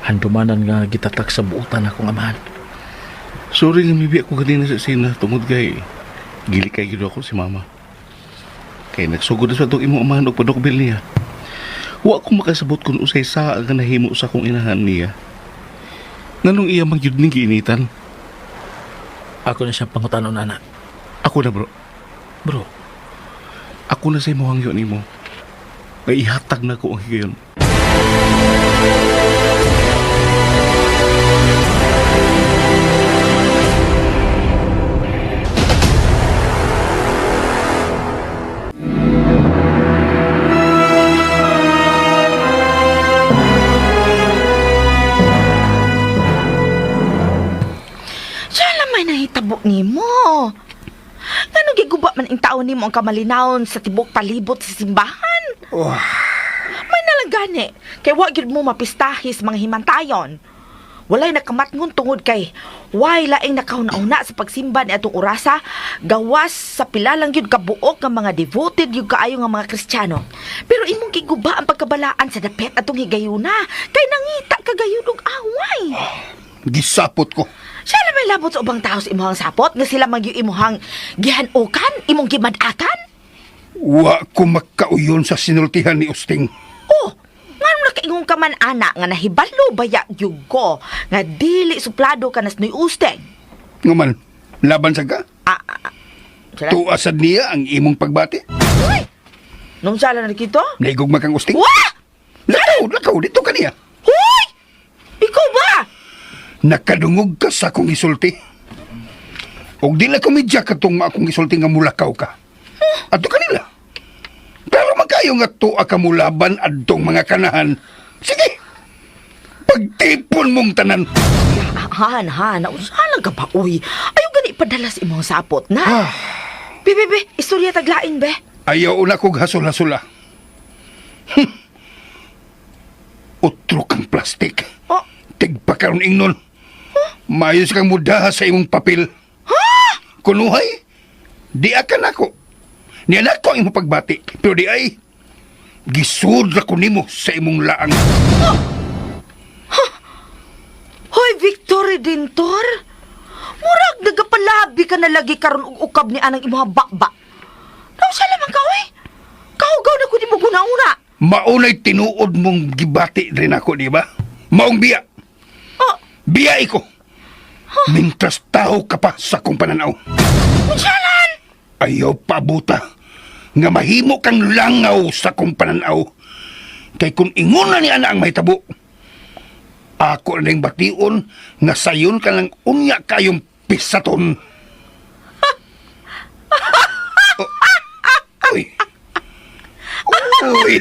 Handumanan nga gitatak sa buutan akong amahan. Sorry nga mibi ako kanina sa sina tungod kay gili kay gid ako si mama. Kay nagsugod na sa atong imong amahan og padukbil niya. Wa ko makasabot kung usay sa ang nahimo sa akong inahan niya. Nganong iya man gyud ning giinitan? Ako na siyang pangutanon, anak. Ako na bro. Bro, Ako na sa imong hangyo nimo. Nga ihatag na ko ang higayon. Siya lamay nahitabo nimo. Ngano giguba man ang taon nimo ang kamalinawon sa tibok palibot sa simbahan? Oh, May nalang gani, kay wa gyud mo mapistahis mga himantayon. Walay nakamatngon tungod kay way laing nakahuna-huna sa pagsimba ni atong orasa gawas sa pila lang gyud kabuok nga mga devoted gyud kaayo nga mga Kristiyano. Pero imong giguba ang pagkabalaan sa dapit atong higayuna kay nangita ka gayud og away. Gisapot ko. Siya na may labot sa ubang tao sa imuhang sapot nga sila magyud imuhang gihanukan, imong gimadakan. Wa ko makauyon sa sinultihan ni Usting. Oh, ngano nakaingon ka man ana nga nahibalo baya gyud ko nga dili suplado ka nas ni Usteng. Ngaman, laban sa ka? Ah, ah, ah. Sala? Tuasad niya ang imong pagbati. Uy! Nung sala na kito? Naigugma kang Usting. Wa! Lakaw, lakaw, dito ka niya. Hoy! Ikaw ba? Nakadungog ka sa akong isulti. Og di na komedya katong akong isulti nga mulakaw ka. Ato kanila. Pero magkayo nga tuwa ka mulaban adtong mga kanahan. Sige! Pagtipon mong tanan. Han, han, nausalang ka ba, uy? Ayaw gani padala sa imong sapot, na? Be, be, be, istorya taglain, be. Ayaw na kog hasol-hasula. Utro kang plastik. Oh, Tigpa karon ingnon. Mayos kang mudaha sa imong papel. Ha? Kunuhay, di akan ako. Niya na ko ang imong pagbati, pero di ay gisud ra ko nimo sa imong laang. Hoy, Victor Redentor! Murag nagapalabi ka na lagi karon og ukab ni anang imong bakba. Nausa lamang ka, uy? Kahugaw na ko di mo guna-una. Maunay tinuod mong gibati rin ako, di ba? Maong biya. Oh, Biya iko. Mintras tao ka pa sa akong pananaw. unsalan? Ayaw pabuta nga mahimo kang langaw sa akong pananaw. Kay kung ingon na ni ana ang mahitabo, ako na ning bation nga sayon ka lang unya kayong pisaton. Oh, uy. Uy.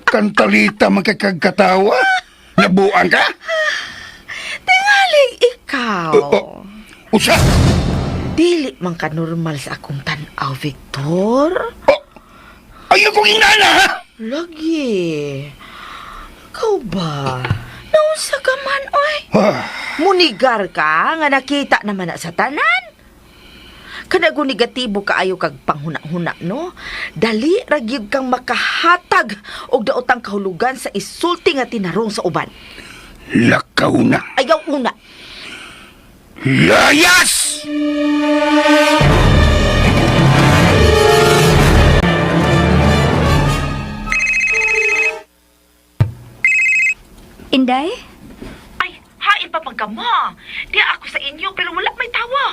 Kantalita magkakagkatawa. Nabuang ka? Tingaling ikaw. Oh, oh. Usa. Dili man ka normal sa akong tan-aw, Victor. Oh. Ayaw kong inana, ha? Lagi. Ikaw ba? Naunsa ka man, oy. Ah. Munigar ka nga nakita naman na sa tanan. Kanago negatibo kaayo kag panghuna-huna, no? Dali ra gyud kang makahatag og daotang kahulugan sa isulti nga tinarong sa uban. Lakaw na. Ayaw una. Layas! Inday? Ay, hain pa pagkama. Di ako sa inyo pero wala may tawa.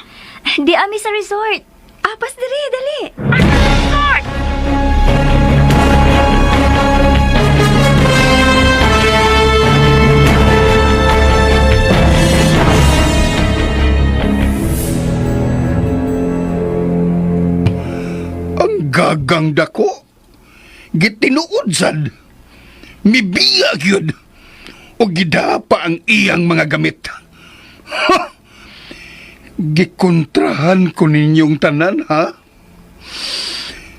Di ami sa resort. Apas diri, dali. Resort! Ang gagang dako. Gitinuod sad. Mibiya gyud. O gidapa ang iyang mga gamit. Ha! Gikontrahan ko ninyong tanan, ha?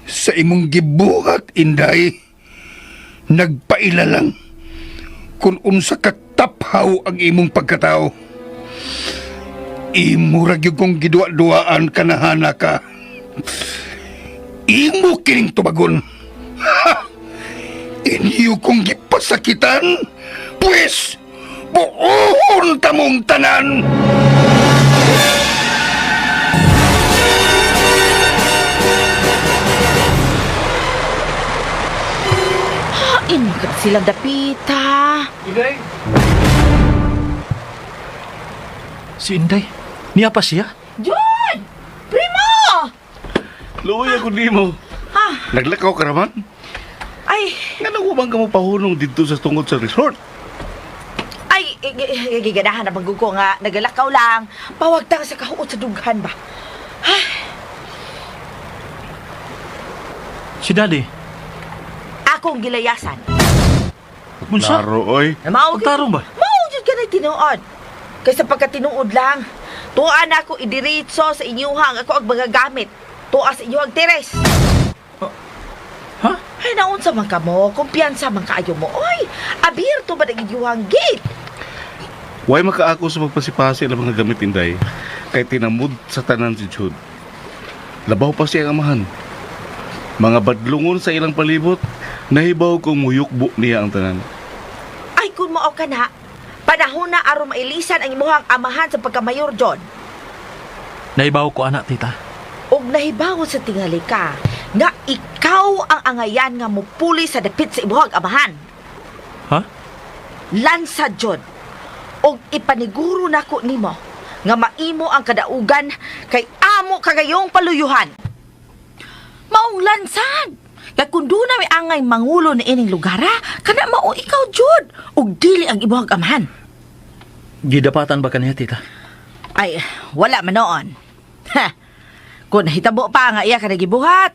Sa imong gibuhat, Inday, nagpaila lang kung unsa ka taphaw ang imong pagkatao. Imo ra gyud kong giduwa-duaan kanahana ka. Imo kining tubagon. Ha! Inyo kong gipasakitan. Pwes, buohon tamong tanan. Hain man ka silang dapita. Si Inday, niya pa siya? John! Primo! Luoy ako nimo. Ha? Naglakaw ka raman? Ay, Nga bang ka mo pahunong dito sa tungod sa resort? ay, giganahan na ko nga, nagalakaw lang. Pawagtang sa kahuot sa dughan ba? Si Daddy, Akong gilayasan. bunsa? Klaro, oy. Mao Pagtarong ba? Mao jud ka na tinuod. Kaysa pagkatinuod lang, tuwa na ako idiretso sa inyuhang ako ang mga gamit. Tuwa sa inyuhang teres. Ha? Ay, naunsa man ka mo, kumpiyansa man kaayo mo. Oy, abirto ba ang inyuhang gate? Way makaako sa pagpasipasi ang mga gamit inday kay tinamod sa tanan si Jude. Labaw pa siya ang amahan. Mga badlungon sa ilang palibot, nahibaw kung muyukbo niya ang tanan. Ay, kung mao ka na, panahon na aron mailisan ang imuhang amahan sa pagkamayor, John. Naibaw ko anak, tita. Og nahibaw sa tingali ka nga ikaw ang angayan nga mupuli sa dapit sa imuhang amahan. Ha? Lansa, John. Og ipaniguro nako nimo nga maimo ang kadaugan kay amo kagayong paluyuhan. Maong lansad. Kay kung doon na may angay mangulo na ining lugar, ha? Kana mao ikaw, Jud. Og dili ang imuhang amahan. Gidapatan ba kaniya, tita? Ay, wala man noon. Ha! Kung nahitabo pa nga iya ka nagibuhat.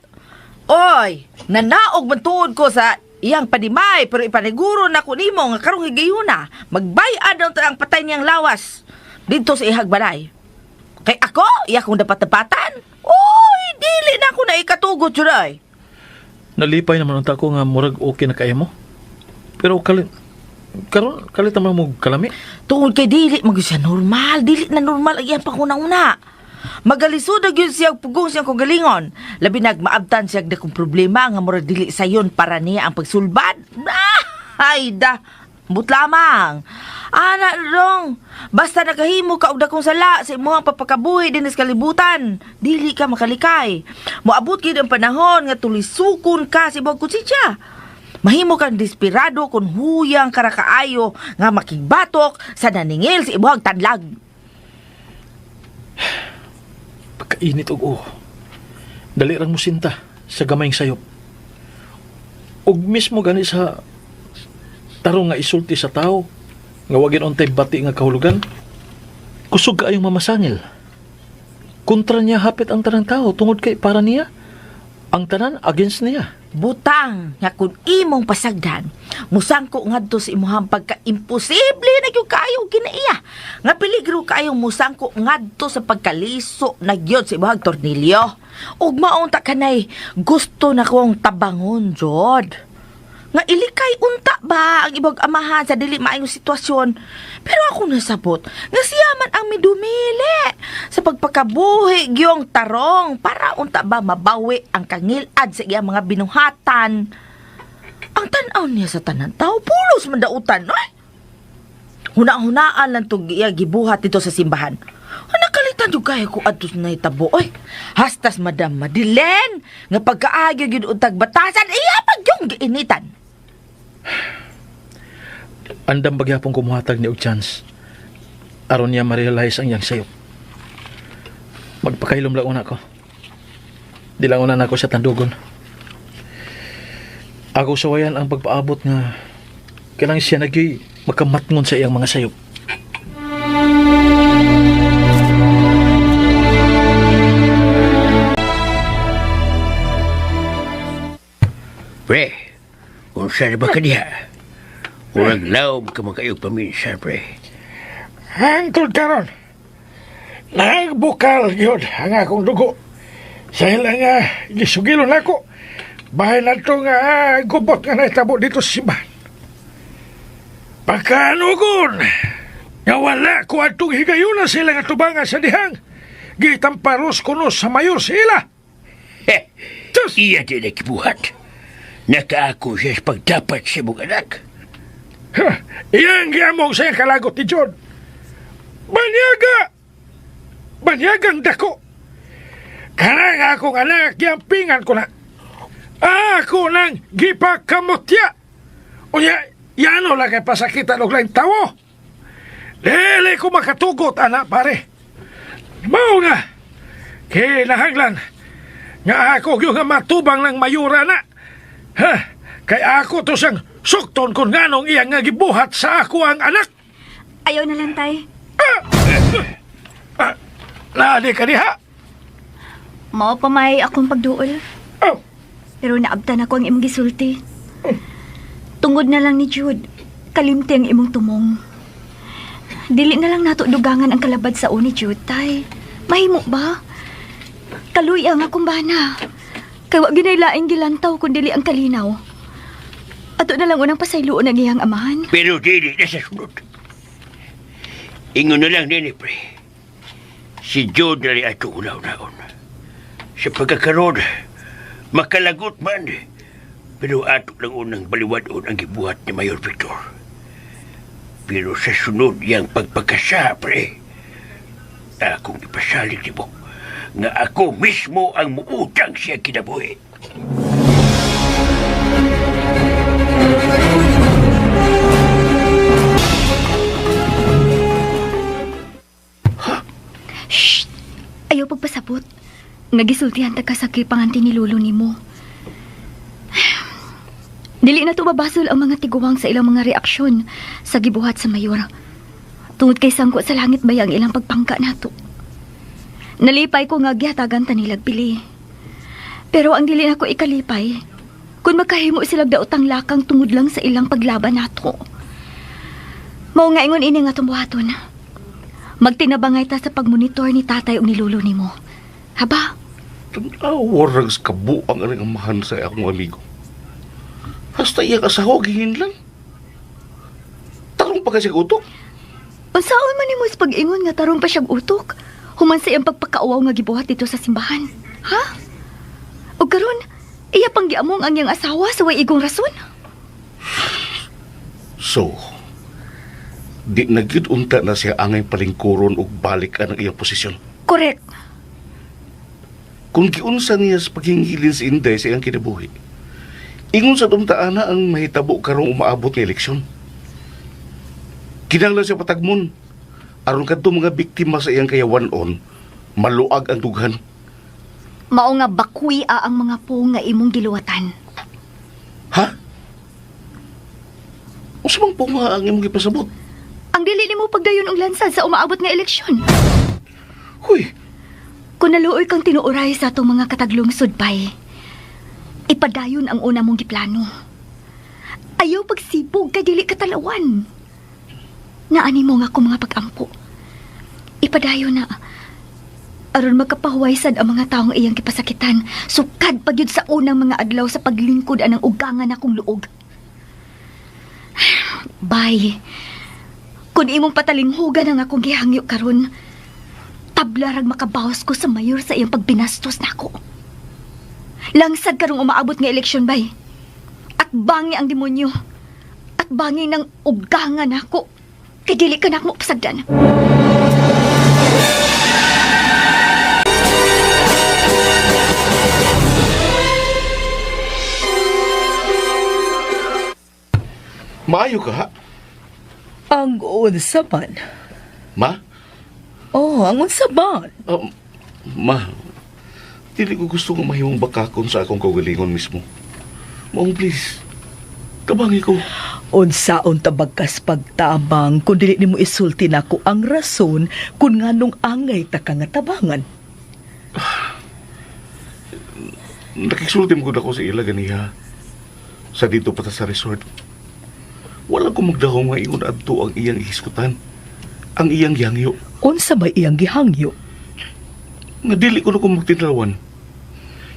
Oy, nanaog man tuod ko sa iyang padimay pero ipaniguro na ko nimo nga karong higayuna magbay-ad ang ang patay niyang lawas didto sa ihag balay. Kay ako, iya kong dapat-dapatan. Oy, dili na ako na ikatugot jud ay. Nalipay naman unta ko nga murag okay na kaya mo. Pero kalit karon kalit naman mo kalami. Tungod kay dili man gyud siya normal, dili na normal ang iyang panguna-una. Magalisod na gyud siya og pugong siyang kagalingon. Labi nag maabtan siya og dakong problema nga murag dili sayon para niya ang pagsulbad. Ah, ay da. But lamang. Ana rong, basta nakahimo ka og dakong sala sa imong papakabuhi dinhi sa kalibutan, dili ka makalikay. Moabot gyud ang panahon nga tulisukon ka sa imong konsensya. Mahimo kang desperado kung huyang karakaayo nga makigbatok sa naningil sa imuhang tanlag. Pagkainit og uho. Dali rang musinta sa gamayng sayop. Ug mismo gani sa tarong nga isulti sa tao nga wagin untay bati nga kahulugan. Kusog kaayong mamasangil. Kontra niya hapit ang tanang tao tungod kay para niya ang tanan against niya. Butang nga kung imong pasagdan, musangko ngadto sa imuhang pagka-imposible na gyud kaayo kinaiya. Nga peligro kaayong musangko ngadto sa pagkaliso na gyud sa imuhang tornilyo. Ug maunta kanay gusto na kong tabangon jod. Nga ilikay unta ba ang ibang amahan sa dili maayong sitwasyon. Pero ako nasabot nga siya man ang midumili sa pagpakabuhi giyong tarong para unta ba mabawi ang kangilad sa iyang mga binuhatan. Ang tan-aw niya sa tanan tao pulos man dautan, oy. Huna-hunaan lang tong iya gibuhat dito sa simbahan. Nakalitan yung kaya ko adto sa nahitabo, oy. Hastas Madam Madeleine, nga pagkaagyo gyud untag batasan, iya pag yung giinitan. Andam bagyapon kumuhatag ni og chance. Aron niya ma-realize ang iyang sayop. Magpakailom lang una ko. Di lang una nako sa tandugon. Ako sawayan ang pagpaabot nga kailangan siya nagyoy makamatngon sa iyang mga sayop. Pre, unsa na ba ka diha? Murag laom ka man kayo paminsan, pre. Hangtod karon, nagbukal yun ang akong dugo. Sa ilang nga gisugilon ako. Bahay na ito nga gubot nga naitabo dito sa simbahan. Pagkanugon, nga wala ko atong higayuna sila nga tubangan sa dihang. Gitamparos kuno sa mayor sila. Heh, Diyos! iya di nakibuhat. Nakaako siya sa pagdapat sa imong anak. Ha, iyang giyamong sa iyang kalagot ni John. Banyaga! Banyagang dako! Kanang akong anak, giyampingan ko na. Ako nang gipakamutya. Unya, yano lang kay pasakitan og laing tawo. Dili ko makatugot, anak pare. Mao nga, kinahanglan nga ako gyud nga matubang ng mayura na. Ha, kay ako to siyang sukton kung nganong iyang nga gibuhat sa ako ang anak. Ayaw na lang, tay. Ah, naadi ka diha. Mao pa may akong pagduol. Oh, Pero naabtan ako ang imong gisulti. Tungod na lang ni Jude, kalimti ang imong tumong. Dili na lang nato dugangan ang kalabad sa ni Jude, tay. Mahimo ba? Kaluy ang akong bana. Kay wa ginay laing gilantaw kun dili ang kalinaw. Ato na lang unang pasayloon ang iyang amahan. Pero dili na sa sunod. Ingon na lang nini, pre. Si Jude na rin ato unaw-naon. Sa pagkakaroon, makalagot man. Pero ato lang unang baliwadon ang gibuhat ni Mayor Victor. Pero sa sunod yang pagpagkasa, pre, akong ipasalig ni mo nga ako mismo ang muutang siya kinabuhi. Shh! Ayaw pagpasabot. Nagisultihan ta ka sa kay panganti ni lolo nimo. Dili na to babasol ang mga tiguwang sa ilang mga reaksyon sa gibuhat sa mayor. Tungod kay sangko sa langit ba ang ilang pagpangka nato. Nalipay ko nga gihatagan ta nilag pili. Pero ang dili nako ikalipay, kung makahimo silag daotang lakang tungod lang sa ilang paglaban nato. Mao nga ingon ini nga tumbuhaton. Magtinabangay ta sa pagmonitor ni tatay o ni lolo nimo. Haba, Tanawa rags kabuang ang amahan sa akong amigo. Hasta iyang asawa gihinlan. Tarong pa kasi utok. Unsaon man nimo sa pag-ingon nga tarong pa siyang utok? Human sa iyang pagpakauaw nga gibuhat dito sa simbahan. Ha? O karon, iya pang giamong ang iyang asawa sa way igong rason? So, di na gyud unta na siya angay palingkuron og balik ang iyang posisyon. Correct. Kung giunsa niya sa paghingilin si Inday sa iyang kinabuhi, ingon sa dumtaan na ang mahitabo karong umaabot nga eleksyon. Kinahanglan siya patagmon. Aron kadto mga biktima sa iyang kayawan-on, maluag ang dughan. Mao nga bakwi ang mga po nga imong giluwatan. Ha? Unsa man po nga ang imong gipasabot? Ang dili nimo pagdayon og lansad sa umaabot nga eleksyon. Huy, Kung naluoy kang tinuoray sa atong mga kataglungsod, bay, ipadayon ang una mong giplano. Ayaw pagsibog kay dili katalawan. Naani mo nga akong mga pag-ampo. Ipadayon na. Aron makapahuway sad ang mga taong iyang gipasakitan, sukad pa gyud sa unang mga adlaw sa paglingkod anang ugangan akong luog. Bay, kung imong patalinghugan ang akong gihangyo karon, tabla rag makabawas ko sa mayor sa iyang pagbinastos nako. Langsad karong umaabot nga eleksyon, bay. At bangi ang demonyo. At bangi ng ugangan nako. Kay dili ka na akong pasagdan. Maayo ka ha? Ang unsa man. Ma? Oh, ang unsa man. Ma, dili ko gusto nga mahimong bakakon sa akong kaugalingon mismo. Maong please, tabangi ko. Unsaon tabagkas pagtabang kung dili nimo isulti nako ang rason kung nganong angay ta ka nga tabangan. Nakiksulti mo ako sa ila ganiha. Sa dito pa ta sa resort. Wala ko magdahong nga ingon adto ang iyang ihiskutan. Ang iyang gihangyo. Unsa may iyang gihangyo? Nga dili ko na kung magtinalawan.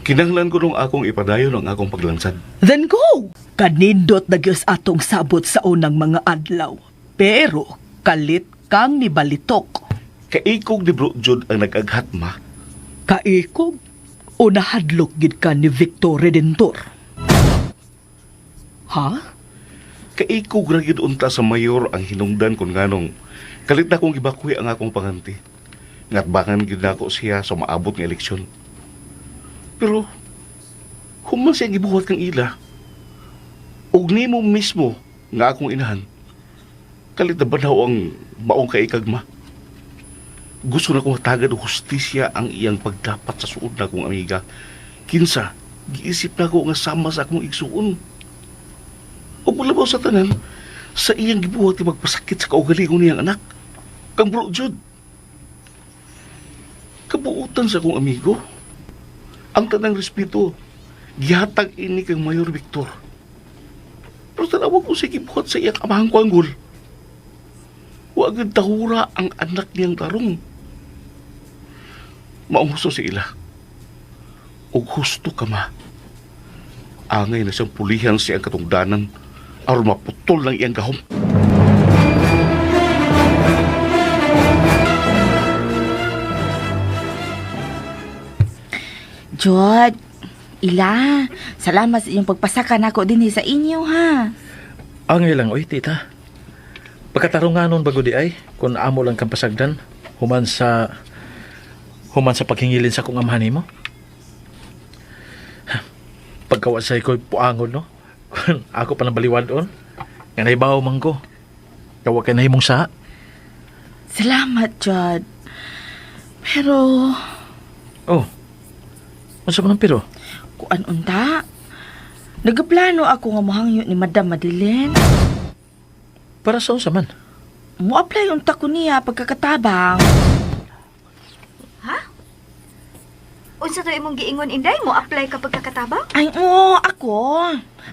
Kinahanglan ko nung akong ipadayon ang akong paglansad. Then go! Kanindot na gyud atong sabot sa unang mga adlaw. Pero kalit kang nibalitok. Kaikog ni Bro Jude ang nag-aghat, ma. Kaikog o nahadlok gid ka ni Victor Redentor? Ha? Kaikog ra gyud unta sa mayor ang hinungdan kun nganong kalit na kong gibakuy ang akong panganti. Ngatbangan gyud nako siya sa maabot nga eleksyon. Pero human siya gibuhat kang ila, ug nimo mismo nga akong inahan, kalit na ba ang maong kaikag, ma? Gusto na kong hatagan og hustisya ang iyang pagdapat sa suod na akong amiga. Kinsa, giisip na ko nga sama sa akong igsuon. Ug mulabaw sa tanan, sa iyang gibuhat nga magpasakit sa kaugalingon niyang anak, kang Bro Jude. Kabuutan sa akong amigo. Ang tanang respeto, gihatag ini kang Mayor Victor. Pero tanawag ko sa gibuhat sa iyang amahang kwanggol. Wa gid tahura ang anak niyang tarong. Maong husto sa ila. Og husto ka, ma. Angay na siyang pulihan sa iyang katungdanan aron maputol ng iyang gahom. Jod, Ila, salamat sa iyong pagpasaka nako dinhi sa inyo ha. Angay lang, oy, tita. Pagkatarunganon bago di ay, kung amo lang kang pasagdan, human sa paghingilin sa kong amahan nimo. Pagkawa sa iko'y puangon, no? Kung ako pa nang baliwan doon, nga naibaw man ko. Kawa kay nahimong sa. Salamat, Jod. Pero, Oh, unsa man ang pero? kuan unta? Nagaplano ako nga mohangyo ni Madam Madeline. Para sa unsa man? Mo-apply unta ko niya pagkakatabang. Unsa to imong giingon, Inday? Mo apply ka pagkakatabang? Ay, oo, ako.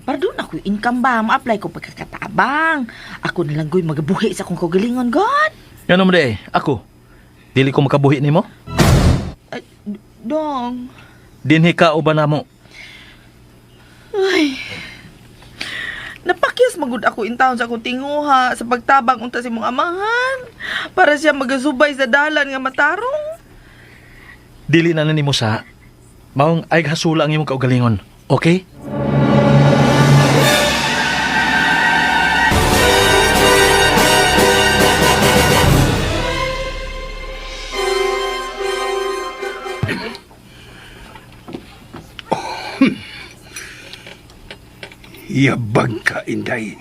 Para doon ako yung income ba? Ma-apply ko pagkakatabang. Ako na lang go'y magabuhi sa akong kaugalingon, God. Ngano man di ay, ako, dili ko makabuhi nimo? Ay, dong. Dinhi ka o ba namo? Ay. Napakyas magud ako in town sa akong tinguha sa pagtabang unta sa imong amahan para siya magasubay sa dalan nga matarong. Dili na na nimo sa. Maong ay hasula ang imong kaugalingon. Okay? Yabag ka, Inday.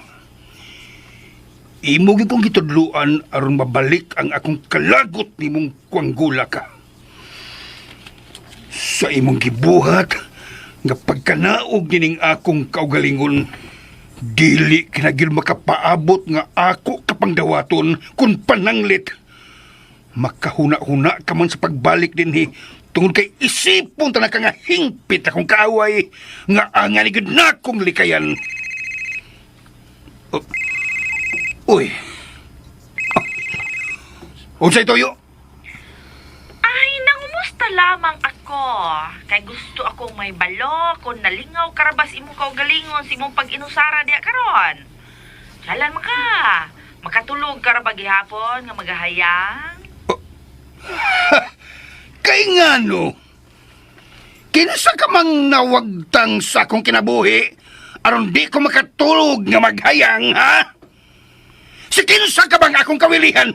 Imo gyud kong gitudluan aron mabalik ang akong kalagot nimong kwanggula ka. Sa imong gibuhat nga pagkanaog nining akong kaugalingon, dili kinagil makapaabot nga ako kapangdawaton kun pananglit. Makahuna-huna ka man sa pagbalik dinhi tungod kay isipon ta na ka nga hingpit akong kaaway nga angan gyud na akong likayan. Oh. Uy. Ah. Unsay toyo? Ay, nangumusta lamang ako. Kay gusto akong may balo kung nalingaw karabas imong kaugalingon sa imong pag-inusara diya karon. Jalan man ka. Makatulog ka ra ba gihapon nga magahayang? Kay ngano? Kinsa ka mang nawagtang sa akong kinabuhi aron di ko makatulog nga maghayang, ha? Si kinsa ka bang akong kawilihan?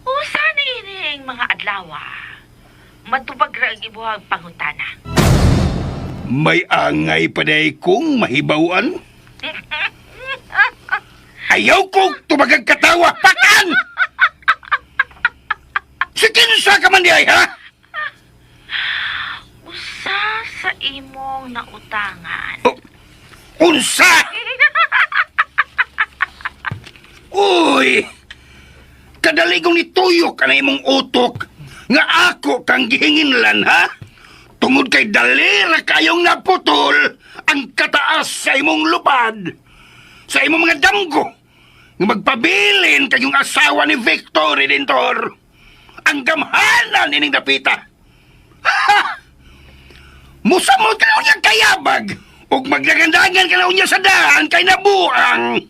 Usa ni ining mga adlaw. Matubag ra ang ibuhag pangutana. May angay pa day kong mahibawan. Ayaw ko tumagag katawa, pakan! Si kinsa ka man di ay, ha? Usa sa imong nautangan. Oh, unsa! Uy! Kadaligong nituyok ka na imong utok nga ako kang gihinginlan, ha? Tungod kay dalira kayong naputol ang kataas sa imong lupad, sa imong mga damgo, nga magpabilin kayong asawa ni Victor Redentor. Ang gamhanan ining dapita. Ha! Musamot ka na unya kayabag ug magdagandagan ka na unya sa daan kay nabuang.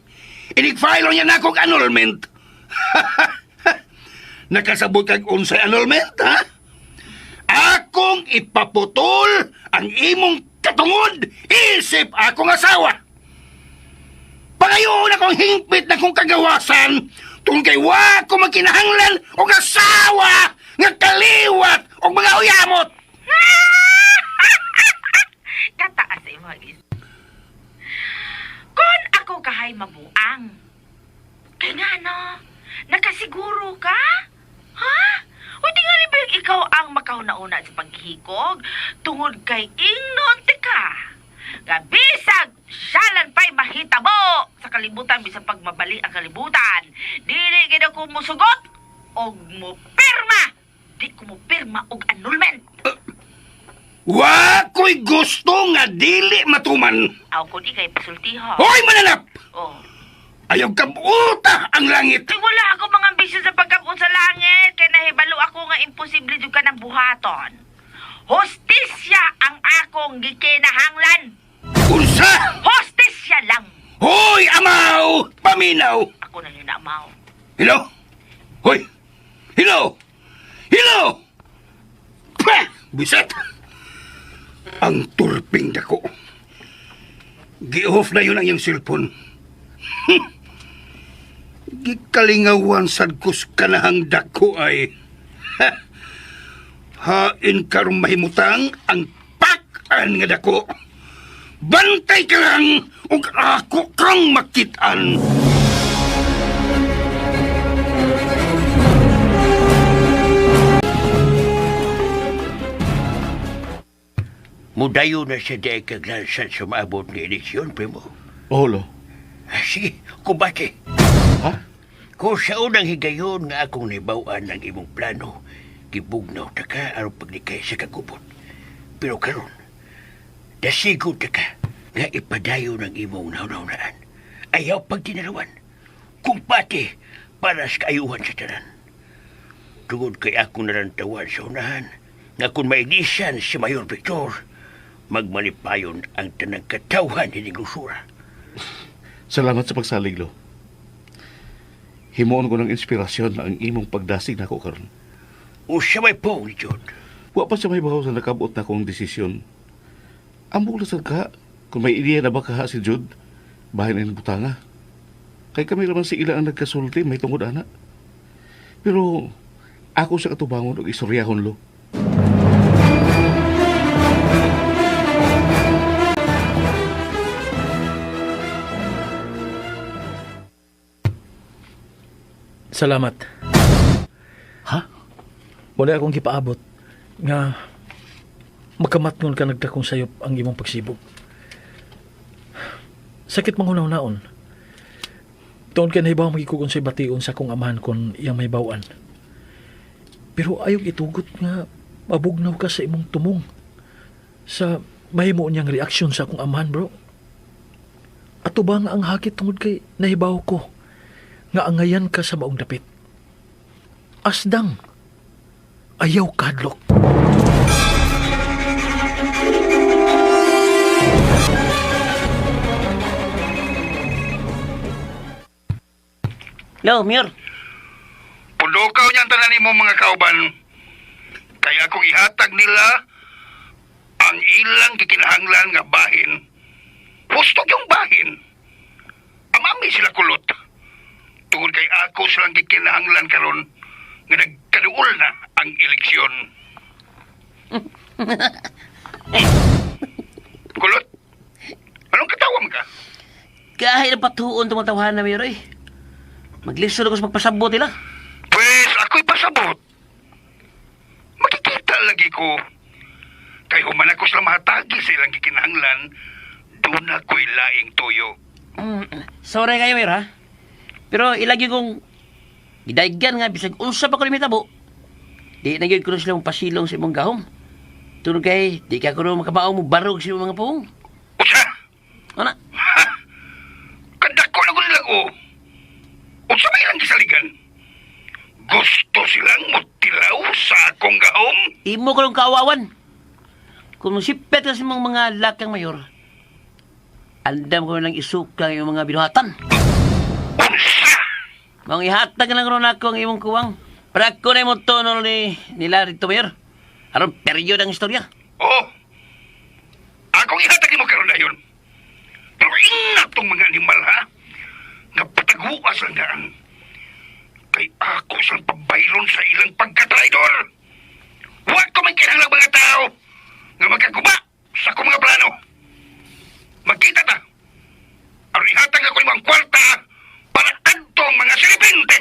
Inig-file niya na akong annulment. Nakasabot kag unsay annulment, ha? Akong ipaputol ang imong katungod isip akong asawa. Pangayoon akong hingpit na kong kagawasan tungkol kay wa ko magkinahanglan og asawa nga kaliwat og mga uyamot. Kataas sa imong is. Kon ako kahay mabuang. Kay nga no, nakasiguro ka? Ha? O tingali ba yung ikaw ang makahuna-una sa paghikog tungod kay ingnon ti ka? Nga bisag siyalan pa'y mahitabo sa kalibutan bisan pagmabali ang kalibutan. Dili gid ako musugot og mupirma. Di ko mupirma og annulment. Wa ko'y gusto nga dili matuman. Aw kun ikay pasultiho. Hoy mananap! Oh. Ayaw kabuta ang langit. Kay wala ako mga ambisyon sa pagkapon sa langit kay nahibalo ako nga imposible jud ka ng buhaton. Hostisya ang akong gikinahanglan. Unsa? Hostisya lang. Hoy amaw! Paminaw! Ako na yun amaw. Hello? Hoy! Hello? Hello? Pah! Bisat! Ang turping dako. Gi-off na yun ang iyang cellphone. Gikalingawan sad kus kanahang dako ay. Ha! Hain karong mahimutang ang pakan nga dako. Bantay ka lang ug ako kang makitaan. Mudayo na siya di kaglansan sa maabot ng eleksyon, primo. Oh, lo. Ah, sige, kumbate. Ha? Kung sa unang higayon nga akong naibawan ng imong plano, gibugnaw ta ka aron paglikay sa kagubot. Pero karon, dasigo ta ka nga ipadayon ang imong naunahunaan. Ayaw pagtinalawan. Kumpate para sa kaayuhan sa tanan. Tungod kay akong narantawan sa unahan, nga kung mailisan si Mayor Victor, magmalipayon ang tanang katawhan hining lusura. Salamat sa pagsalig, lo. Himuon ko ng inspirasyon ang imong pagdasig nako karon. Usa may pong ni John. Wa pa siya may bahaw sa nakabot na akong desisyon. Ambog na sad ka, kung may ideya na ba kaha si Jude, bahin ang butanga. Kay kami raman si ila ang nagkasulti, may tungod ana. Pero ako sa katubangon og istoryahon, lo. Salamat. Ha? Wala akong gipaabot nga makamatngon ka nagdakong sayop ang imong pagsibog. Sakit mang hunaw-naon. Tuon kay nahibaw magikugon sa bation sa akong amahan kon iyang mahibaw-an. Pero ayaw itugot nga mabugnaw ka sa imong tumong sa mahimo niyang reaksyon sa akong amahan, bro. Ato ba nga ang hakit tungod kay nahibaw ko nga angayan ka sa maong dapit. Asdang, ayaw kadlok. Lo, Mayor. Pulokaw niyang tanan nimo mga kauban. Kaya kung ihatag nila ang ilang gikinahanglan nga bahin, husto yung bahin. Amami sila kulot. Tungod kay ako silang gikinahanglan karon nga nagkaduol na ang eleksyon. Kulot? Anong katawa mo ka? Kahit na patuon tumatawahan na, Mayor, eh. Maglisod ako sa magpasabot nila. Pwes, ako'y pasabot. Makikita lagi ko. Kay human ako sila mahatagi sa ilang gikinahanglan, doon ako'y laing tuyo. Sorry kayo, Mayor, ha? Pero ilagi kong gidaygan nga, bisag unsa pa ko limitabo. Di na gyud ko na sila mong pasilong sa imong gahom. Tunod kay, di ka ko na makabaong mo barog sa imong mga puong. Usa! Ano? Ha? Kadako na ko nila ko. Unsa ba ilang gisaligan? Gusto silang mutilaw sa akong gahom? Imo ko lang kaawawan. Kung sipet ka sa imong mga lakang, Mayor, andam ko lang isuka ang imong mga binuhatan. Unsa? Mga ihatag lang ron ako ang imong kuwang. Para ko na imong tono ni nila rito, Mayor. Aron period ang istorya. Oh, akong ihatag nimo karon dayon. Pero ingat tong mga animal ha. Nga pataguas lang daan. Kay ako sang pabayron sa ilang pagkatraidor. Wa ko man kinahanglang mga tao nga magkaguba sa akong mga plano. Magkita ta. Aron ihatag ako imong kwarta para adtong mga silipinte.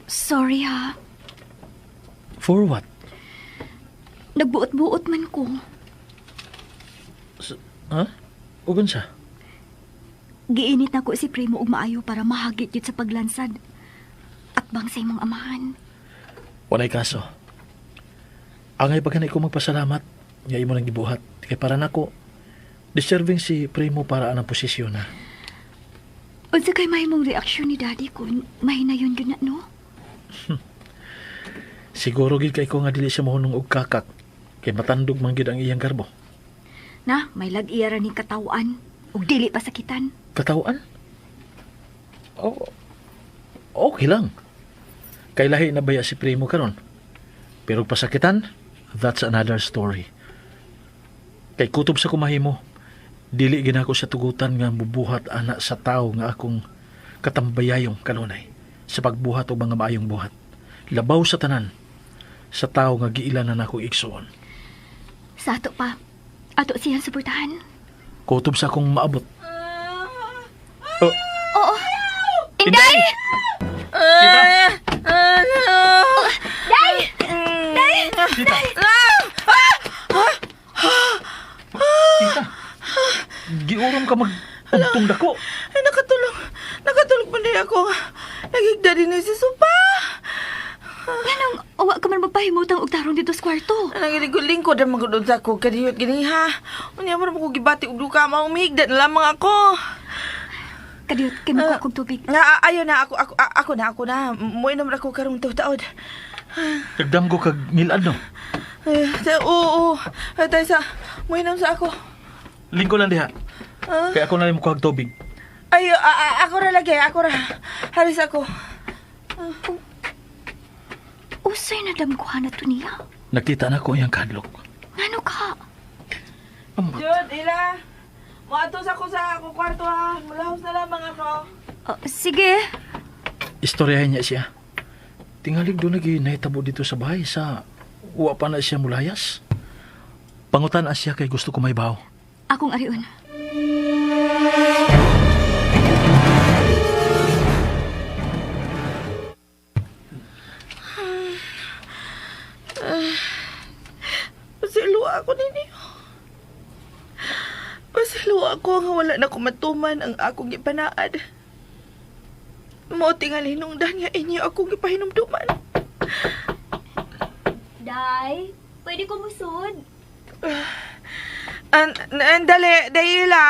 Sorry ha. For what? Nagbuot-buot man ko. Ha? Ugon siya. Giinit na ko si Primo og maayo para mahagit yun sa paglansad. At bang sa imong amahan. Walay kaso. Angay pa gani ko magpasalamat nga imo nang gibuhat. Kay para nako deserving si Primo para anang posisyon na. Unsa kay mahimong reaksyon ni Daddy kun mahinayon yun na, no? Siguro gid kay ko nga dili siya mohunong og kakak kay matandog man gid ang iyang garbo. Na, may lag-iya ra ni katawan ug dili pa sakitan. Katawan? Oh, okay lang. Kay lahi na baya si Primo karon. Pero pasakitan, that's another story. Kay kutob sa kumahimo, dili ginako sa tugutan nga bubuhat ana sa tao nga akong katambayayong kanunay sa pagbuhat og mga maayong buhat. Labaw sa tanan sa tao nga giila na nako igsuon. Sa ato pa, ato siyang suportahan. Kutob sa akong maabot. Oh, Oo. Inday! Tita! Day! Day! Tita! Tita! Giurom ka mag-ugtong dako. Ay, nakatulog. Nakatulog pa din ako. Nagigda din si sopa. Nganong awa ka man magpahimutang og tarong dito sa kwarto. Nagilingkod-lingkod ang magudod sa ako. Kadiyot gini ha. Unya mo na ko gibati og duka. Maumigda na lamang ako. Kadiyot kay mo kog tubig. Nga, ayo na. Ako, ako, ako na, ako na. Muinom na ako karong taod. Nagdamgo kag ngilad no. Ay, oo, oo. Ay, tayo sa, muinom sa ako. Lingko lang diha. Kaya ako na rin mukuhag tubig. Ay, ako ra lagi, ako ra. Haris ako. Usay na damguhan na to niya. Nakita na ko iyang kadlok. Ngano ka? Jud, Ila. Moatos ako sa ako kwarto ha. Mulahos na lamang ako. Oh, sige. Istoryahin niya siya. Tingalig doon nagi nahitabo dito sa bahay sa uwa pa na siya mulayas. Pangutan siya kay gusto ko may baw. Akong arion. Pasilo ako ninyo. Pasilo ako nga wala na kumatuman ang akong gipanaad. Mao tingali hinungdan nga inyo akong gipahinumduman. Day, pwede ko musod. An, an dali, dahila.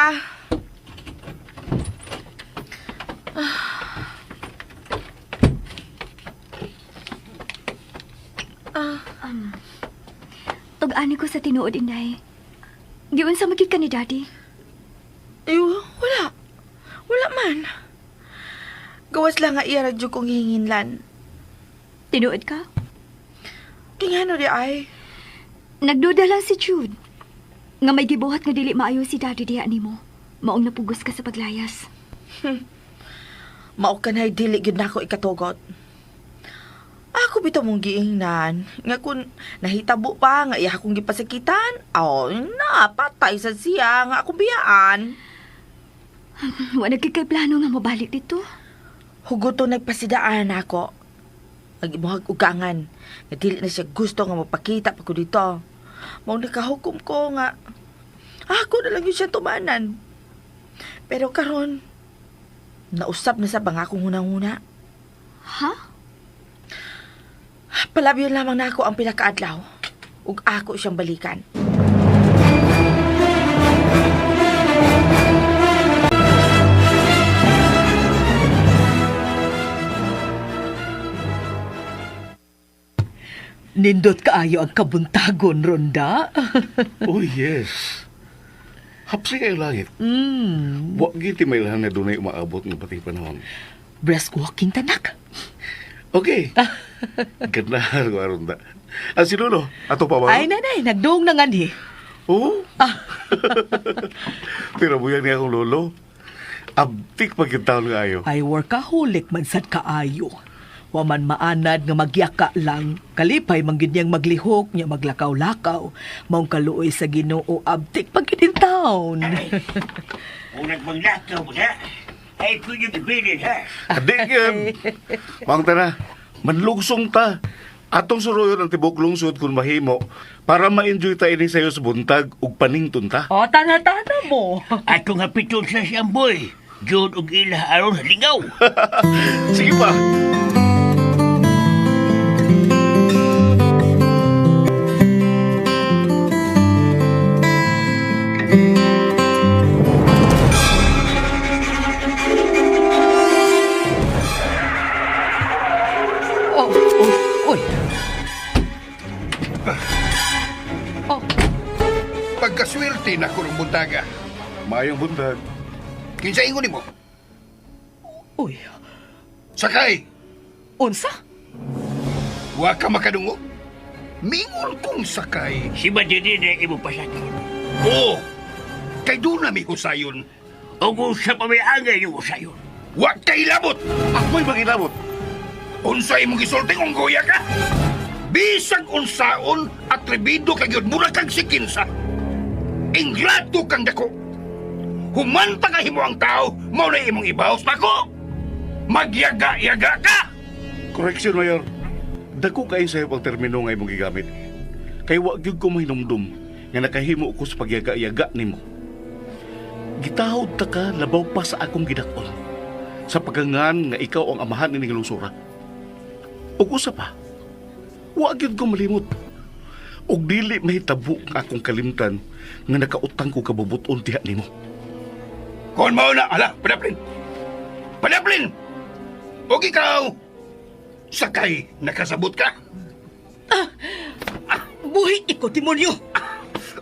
Tug-ani ko sa tinuod, Inday. Giunsa magid ka ni Daddy. Ay, wala. Wala man. Gawas lang nga iya radyo kong hihinginlan. Tinuod ka? Tingano di ay. Nagduda lang si Jude. Nga may gibuhat nga dili maayo si Daddy diha nimo. Maong napugos ka sa paglayas. Mao kanay dili gyud nako ikatugot. Ako bitaw mong giingnan nga kun nahitabo pa nga iya akong gipasakitan, aw na patay sa siya nga akong biyaan. Wa nagkikay plano nga mobalik dito. Hugoto nagpasidaan ako. Ang imuhag ugangan nga dili na siya gusto nga mapakita pa ko dito. Mao nakahukom ko nga ako na lang yun siya tumanan. Pero karon nausap na sa bang akong hunang-huna. Ha? Palabyon lamang na ako ang pinakaadlaw. Ug ako siyang balikan. Nindot kaayo ang kabuntagon, Ronda. Oh, yes. Hapsi kayo langit. Wa giti may lahan na dunay umaabot ng pating panahon. Brisk walking tanak. Okay. Ganahan ko aron da. Ang si Lolo, ato pa ba? Ay, nanay, nagduong na nga ni. Oo. Pero buyan niya akong lolo. Abtik pagkitaon nga ayo. Ay, workaholic man sad kaayo. Wa man maanad nga magyaka lang. Kalipay man gid niyang maglihok, niya maglakaw-lakaw. Maong kaluoy sa Ginoo abtik pag gid in town. Unang maglakaw mo ha. Ay, pwede gibilin ha. Adik yun. Mang tara, manlugsong ta. Atong suruyon ang tibok lungsod kung mahimo para ma-enjoy ta ini sayo sa buntag ug panington ta. O, tana-tana mo. Atong hapiton sa siyang boy. Jud og ila aron lingaw. Sige pa. Oh, oy, oy. Oh, Pagkaswerte na ko ng buntaga. Maayong buntag. Kinsa ingon nimo? Uy. Sakay! Unsa? Wa ka makadungog? Mingon kong sakay. Si Madini na imong pasakit. Oo! Kay doon na may husayon. O kung sa pamiangay yung usayon. Wa kay labot! Ako'y magilabot. Unsa imong gisulti kung guya ka? Bisag unsaon, atrebido kay gyud mura kag sikinsa. Ingrato kang dako. Humanta ka himo ang tao, mao na imong ibaos nako. Magyaga-yaga ka! Correction, Mayor. Dako kayo sa'yo pang termino nga imong gigamit. Kay wa gyud ko mahinumdum nga nakahimo ko sa pagyaga-yaga nimo. Gitahod ta ka labaw pa sa akong gidakon. Sa pagkangan nga ikaw ang amahan ni lusura. Ug usa pa, wa gyud ko malimot. Ug dili mahitabo ang akong kalimtan nga nakautang ko kabubuton diha nimo. Kon mao na, ala, padaplin. Padaplin! Og ikaw, sakay, nakasabot ka. Buhi iko, demonyo!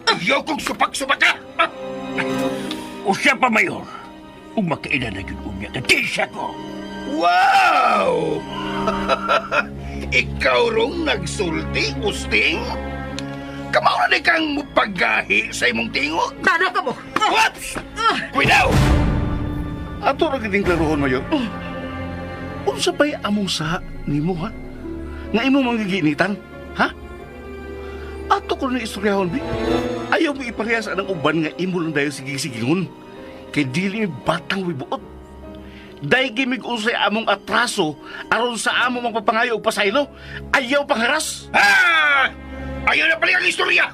Ayaw kong supak-supak ka! Usa pa, Mayor. Ug makaila na yun unya. Katisa ko. Wow! Ikaw rong nagsulti, Usting? Kamao na di kang mupagahi sa imong tingog? Tana ka mo! Whoops! Cuidao! Ato ra gid klarohon, Mayor. Unsa pa'y among sa nimo ha? Nga imo manggiginitan, ha? Ato ko na istoryahon, bi. Ayaw mo iparehas anang uban nga imo lang dayon sige-sigingon. Kay dili mi batang wibuot. Dahil gimig unsay among atraso aron sa amo magpapangayo og pasaylo. Ayaw pangharas. Ha! Ayaw na pala ang istorya!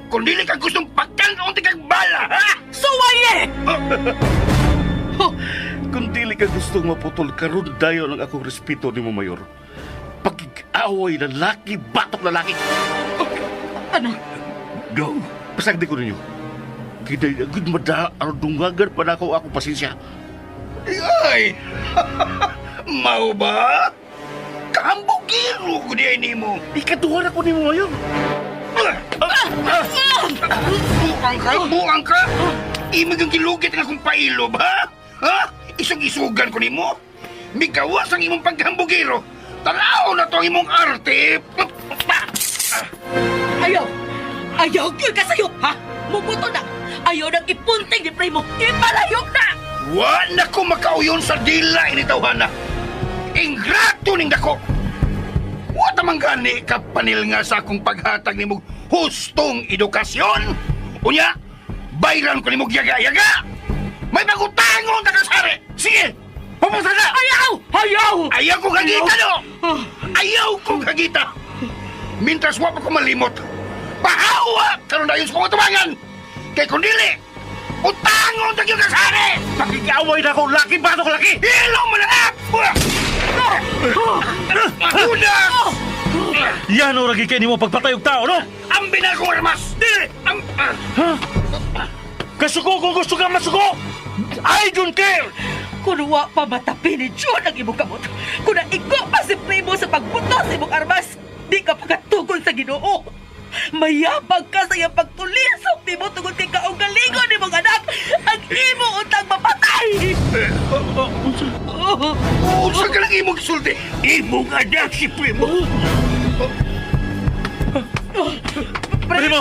Kung dili ka gustong pagkan-unti kang bala, ha? Suwaye! Kung dili ka gustong maputol karon dayon ang akong respeto nimo, Mayor. Pakig-away lalaki, batok lalaki. Ano? Dong, Pasagdi ko ninyo. Kiday agad mada aron dungagan pa na ako akong pasensya. Ay! Mao ba? Kahambugiro ko di ay nimo. Ikaduha na ko nimo, Mayor. Buang ka, buang ka! Imig ang gilugit ang akong pailob, ha? Ha? Isog-isugan ko nimo? Mikawas ang imong paghambugiro. Tanaw na to ang imong arte. Ayaw! Ayaw gyud ka sayo, ha? Mubuto na! Ayaw nang ipunting ni Primo! Ipalayok na! Wa na ko makauyon sa dila initawhana. Ingrato ning dako. Wa ta man gani ka panil nga sa akong paghatag nimog hustong edukasyon. Unya, bayran ko nimog yaga-yaga. May pagutangon ta kasari. Sige, pumunta na. Ayaw! Ayaw! Ayaw kong hagita, no! Ayaw kong hagita! Mintras wa pa ko malimot, pahawa karon dayon sa kong tubangan! Kay kung dili, utangon ta gyud kasari! Pakig-away na ko laki, batok laki. Hilo mo na! Una! Yan o ragi kay nimo pagpatay og tao, no? Ambi na akong armas! Dili! Am, Kasuko kung gusto ka masuko! I don't care! Kung wa pa matapi ni John ang imong kamot, kung naigo pa si Primo sa pagbuto sa imong armas, di ka pagkatugon sa Ginoo. Mayabang ka sa iyang pagtulisok nimo tungod kay kaugalingon nimong anak, ang imo untang mapatay! Unsa ka lang imong gisulti? Imong anak si Primo. Primo!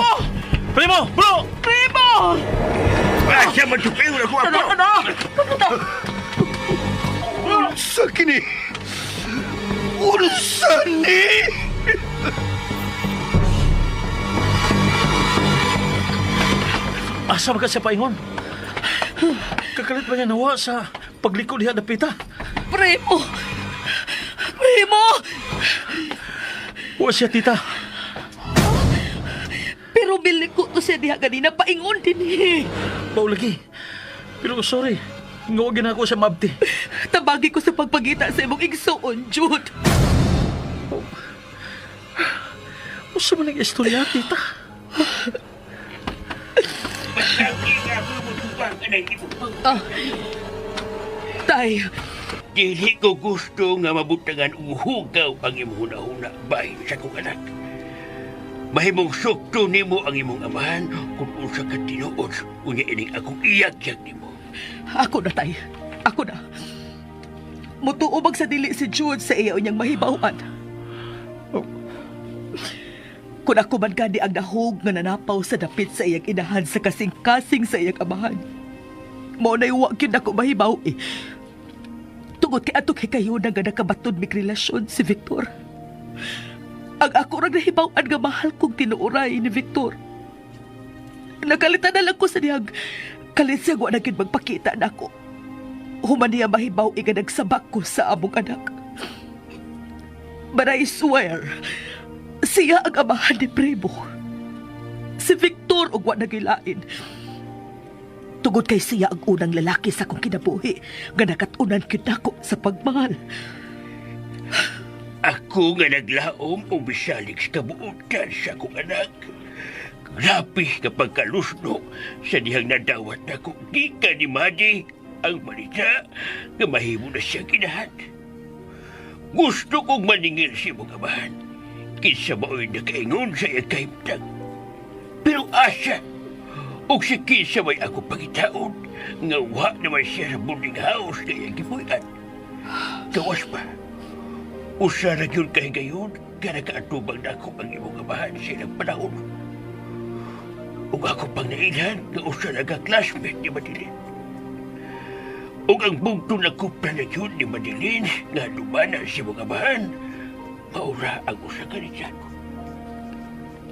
Primo! Bro! Primo! Asa man tupiw na ko Ano, apo. ano? Kamuta? Unsa kini? Unsa ni? Asa ba ka siya paingon? Kakalit ba niya nawa sa pagliko diha dapita? Primo! Primo! Wa siya, tita. Pero biliko to siya diha ganina, paingon din eh. Paulagi. Pero sorry, nga wa ginako siya maabti. Tabagi ko sa pagpagita sa imong igsuon, Jude. Usa man ang istorya, tita. Pasagdi nga ako mo tubang anang imong. Ah, tay, Dili ko gusto nga mabutangan og hugaw ang imong hunahuna bahin sa akong anak. Mahimong sukto nimo ang imong amahan kung unsa ka tinuod unya ining akong iyagyag nimo. ako na, tay. Ako na. Mutuo bag sa dili si Jude sa iya unyang mahibaw-an. Kung ako man gani ang dahog nga nanapaw sa dapit sa iyang inahan sa kasing-kasing sa iyang amahan, mao na'y wa gyud ako mahibaw eh. Tungod kay atong hikayon nga nakabatod mig relasyon si Victor. Ang ako rang nahibaw-an nga mahal kong tinuoray ni Victor. Nakalitan na lang ko sa dihang kalit siya wa na gyud magpakita nako. Human niya mahibaw nga nagsabak ko sa among anak. But I swear, siya ang amahan ni Primo. Si Victor og wa nagilain. Tungod kay siya ang unang lalaki sa akong kinabuhi nga nakat-unan gyud nako sa pagmahal. Ako nga naglaom o bisalig sa kabuutan sa akong anak. Grabe kapag kalusno sa dihang nadawat nako gikan ni Madi ang balita nga mahimo na siya ginahan. Gusto kong maningil si imong amahan. Kinsa mao'y nakaingon sa iyang kahimtang. Pero asa, og si kinsa may ako pangitaon, nga wa naman siya sa boarding house nga iyang gipuy-an. Gawas pa, usa ra gyud kay gayon nga nakaatubang nako ang imong amahan sa ilang panahon. Ug ako pang nailhan nga usa ra ka classmate ni Madeline. Ug ang bugto na kupra na gyud ni Madeline nga dumana si imong amahan, maura ang usa ka nitsako.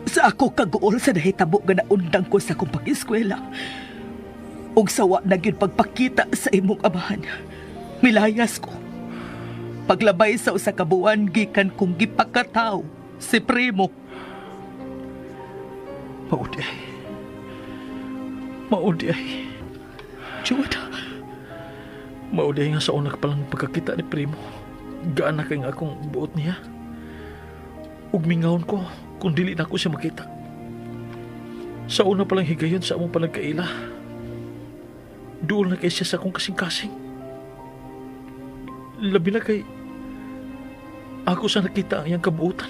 Sa ako kaguol sa nahitabo nga naundang ko sa akong pag-eskwela. Ug sawa na gyud pagpakita sa imong amahan. Milayas ko. Paglabay sa usa ka buwan gikan kong gipakataw si Primo. Maudi ay. Maudi ay. Jude. Maudi nga sa una palang pagkakita ni Primo. Gaan na kay nga akong buot niya. Ug mingawon ko kung dili na ako siya makita. Sa una palang higayon sa among panagkaila, duol na kay siya sa akong kasing-kasing. Labi na kay ako sa nakita ang iyang kabuutan.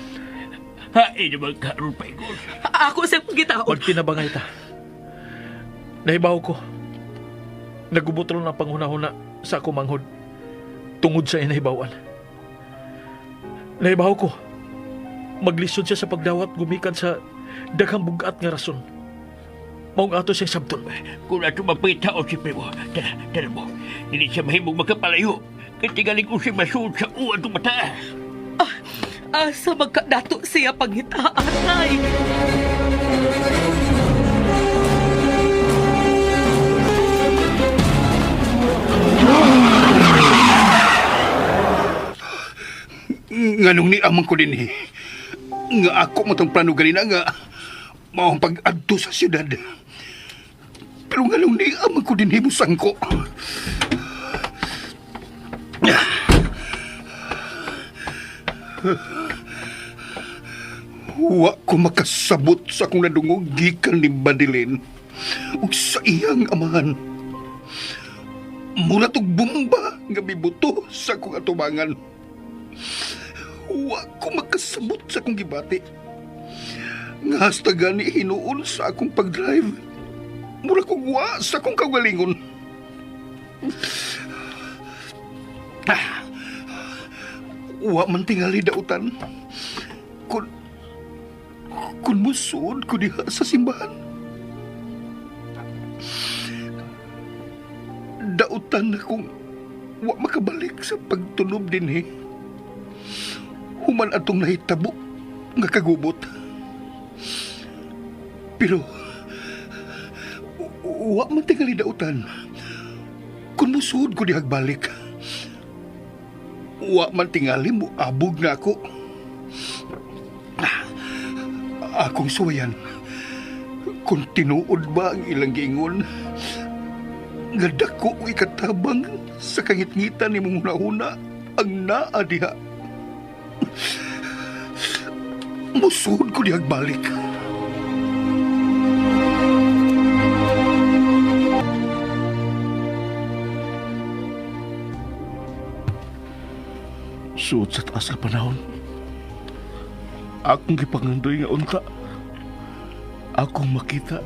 Hain naman karon pa igor. Ako sa pagkitaon. Magtinabangay ta. Nahibaw ko. Nagubot ron ang panghuna-huna sa ako manghod tungod sa inahibawan. Nahibaw ko. Maglisod siya sa pagdawat gumikan sa daghang bugat nga rason. Maong ato siyang sabton. Kung ato mapita o si Primo, tara, tara mo. Dili siya mahimong makapalayo. Kay tingaling ko siya masuod sa uwan itong mataas. Asa magkadato siya panghitaan, ay. Nganong ni amang ko din eh. Nga ako mo tong plano ganina nga mao ang pag-adto sa siyudad. Pero nganong ni amang ko din musangko. Wa ko makasabot sa akong nadungog gikan ni Madeline ug sa iyang amahan. Mura tog bomba nga mibuto sa akong atubangan. Wa ko makasabot sa akong gibati. Nga hasta gani hinuon sa akong pag-drive. Mura kong wa sa akong kagalingon. Wa man tingali dautan. Kung musuod ko diha sa simbahan. Dautan na kung wa makabalik sa pagtunob dinhi. Human atong nahitabo nga kagubot. Pero wa man tingali dautan. Kung musuod ko dihag balik, wa man tingali mo abog na ako. Akong suwayan, kung tinuod ba ang ilang giingon, nga dako ko ikatabang sa kangitngitan ni mong hunahuna ang naa diha. Musuod ko dihag balik. Suot sa taas nga panahon. Akong gipangandoy nga unta. Akong makita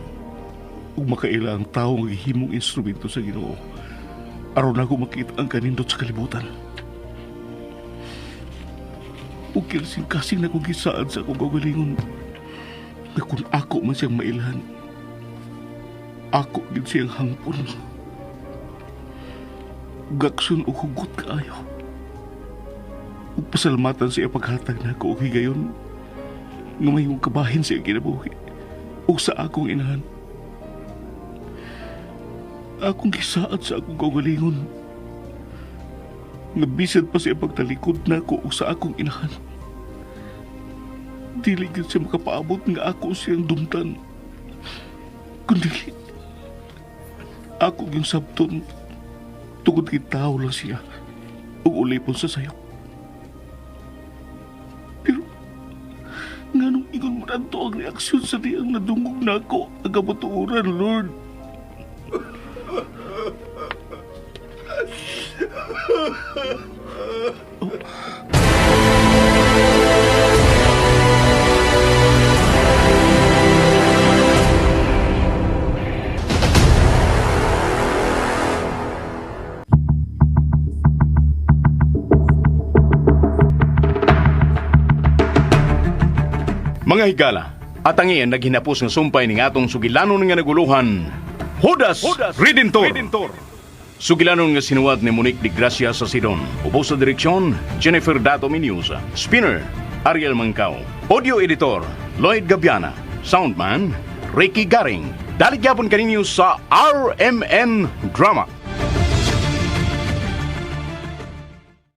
ug makaila ang tawo nga gihimong instrumento sa Ginoo. Aron ako makita ang kanindot sa kalibutan. Ug kasing na kong gisaad sa akong kaugalingon nga kung ako man siyang mailhan, ako gid siyang hangpon. Gaksun og hugot kaayo. Ug pasalamatan sa iya paghatag nako og higayon nga mahimong kabahin sa iyang kinabuhi ug sa akong inahan. Akong gisaad sa akong kaugalingon nga bisan pa sa iyang pagtalikod nako ug sa akong inahan, dili gyud siya makapaabot nga ako siyang dumtan. Kundi ako gyud sabton tungod kay tao lang siya ug ulipon sa sayop. Pero nganong ingon mo nato ang reaksyon sa diyang nadungog nako ang kamatuoran, Lord? Mga higala, at ang iyan naghinapos nga sumpay ning atong sugilanon nga naguluhan, Judas, Redentor. Sugilanon nga sinuwat ni Monique de Gracia sa Sidon. Ubos sa direksyon, Jennifer Dato Minusa. Spinner, Ariel Mangkao. Audio editor, Lloyd Gabiana. Soundman, Ricky Garing. Dalit gyapon kaninyo sa RMN Drama.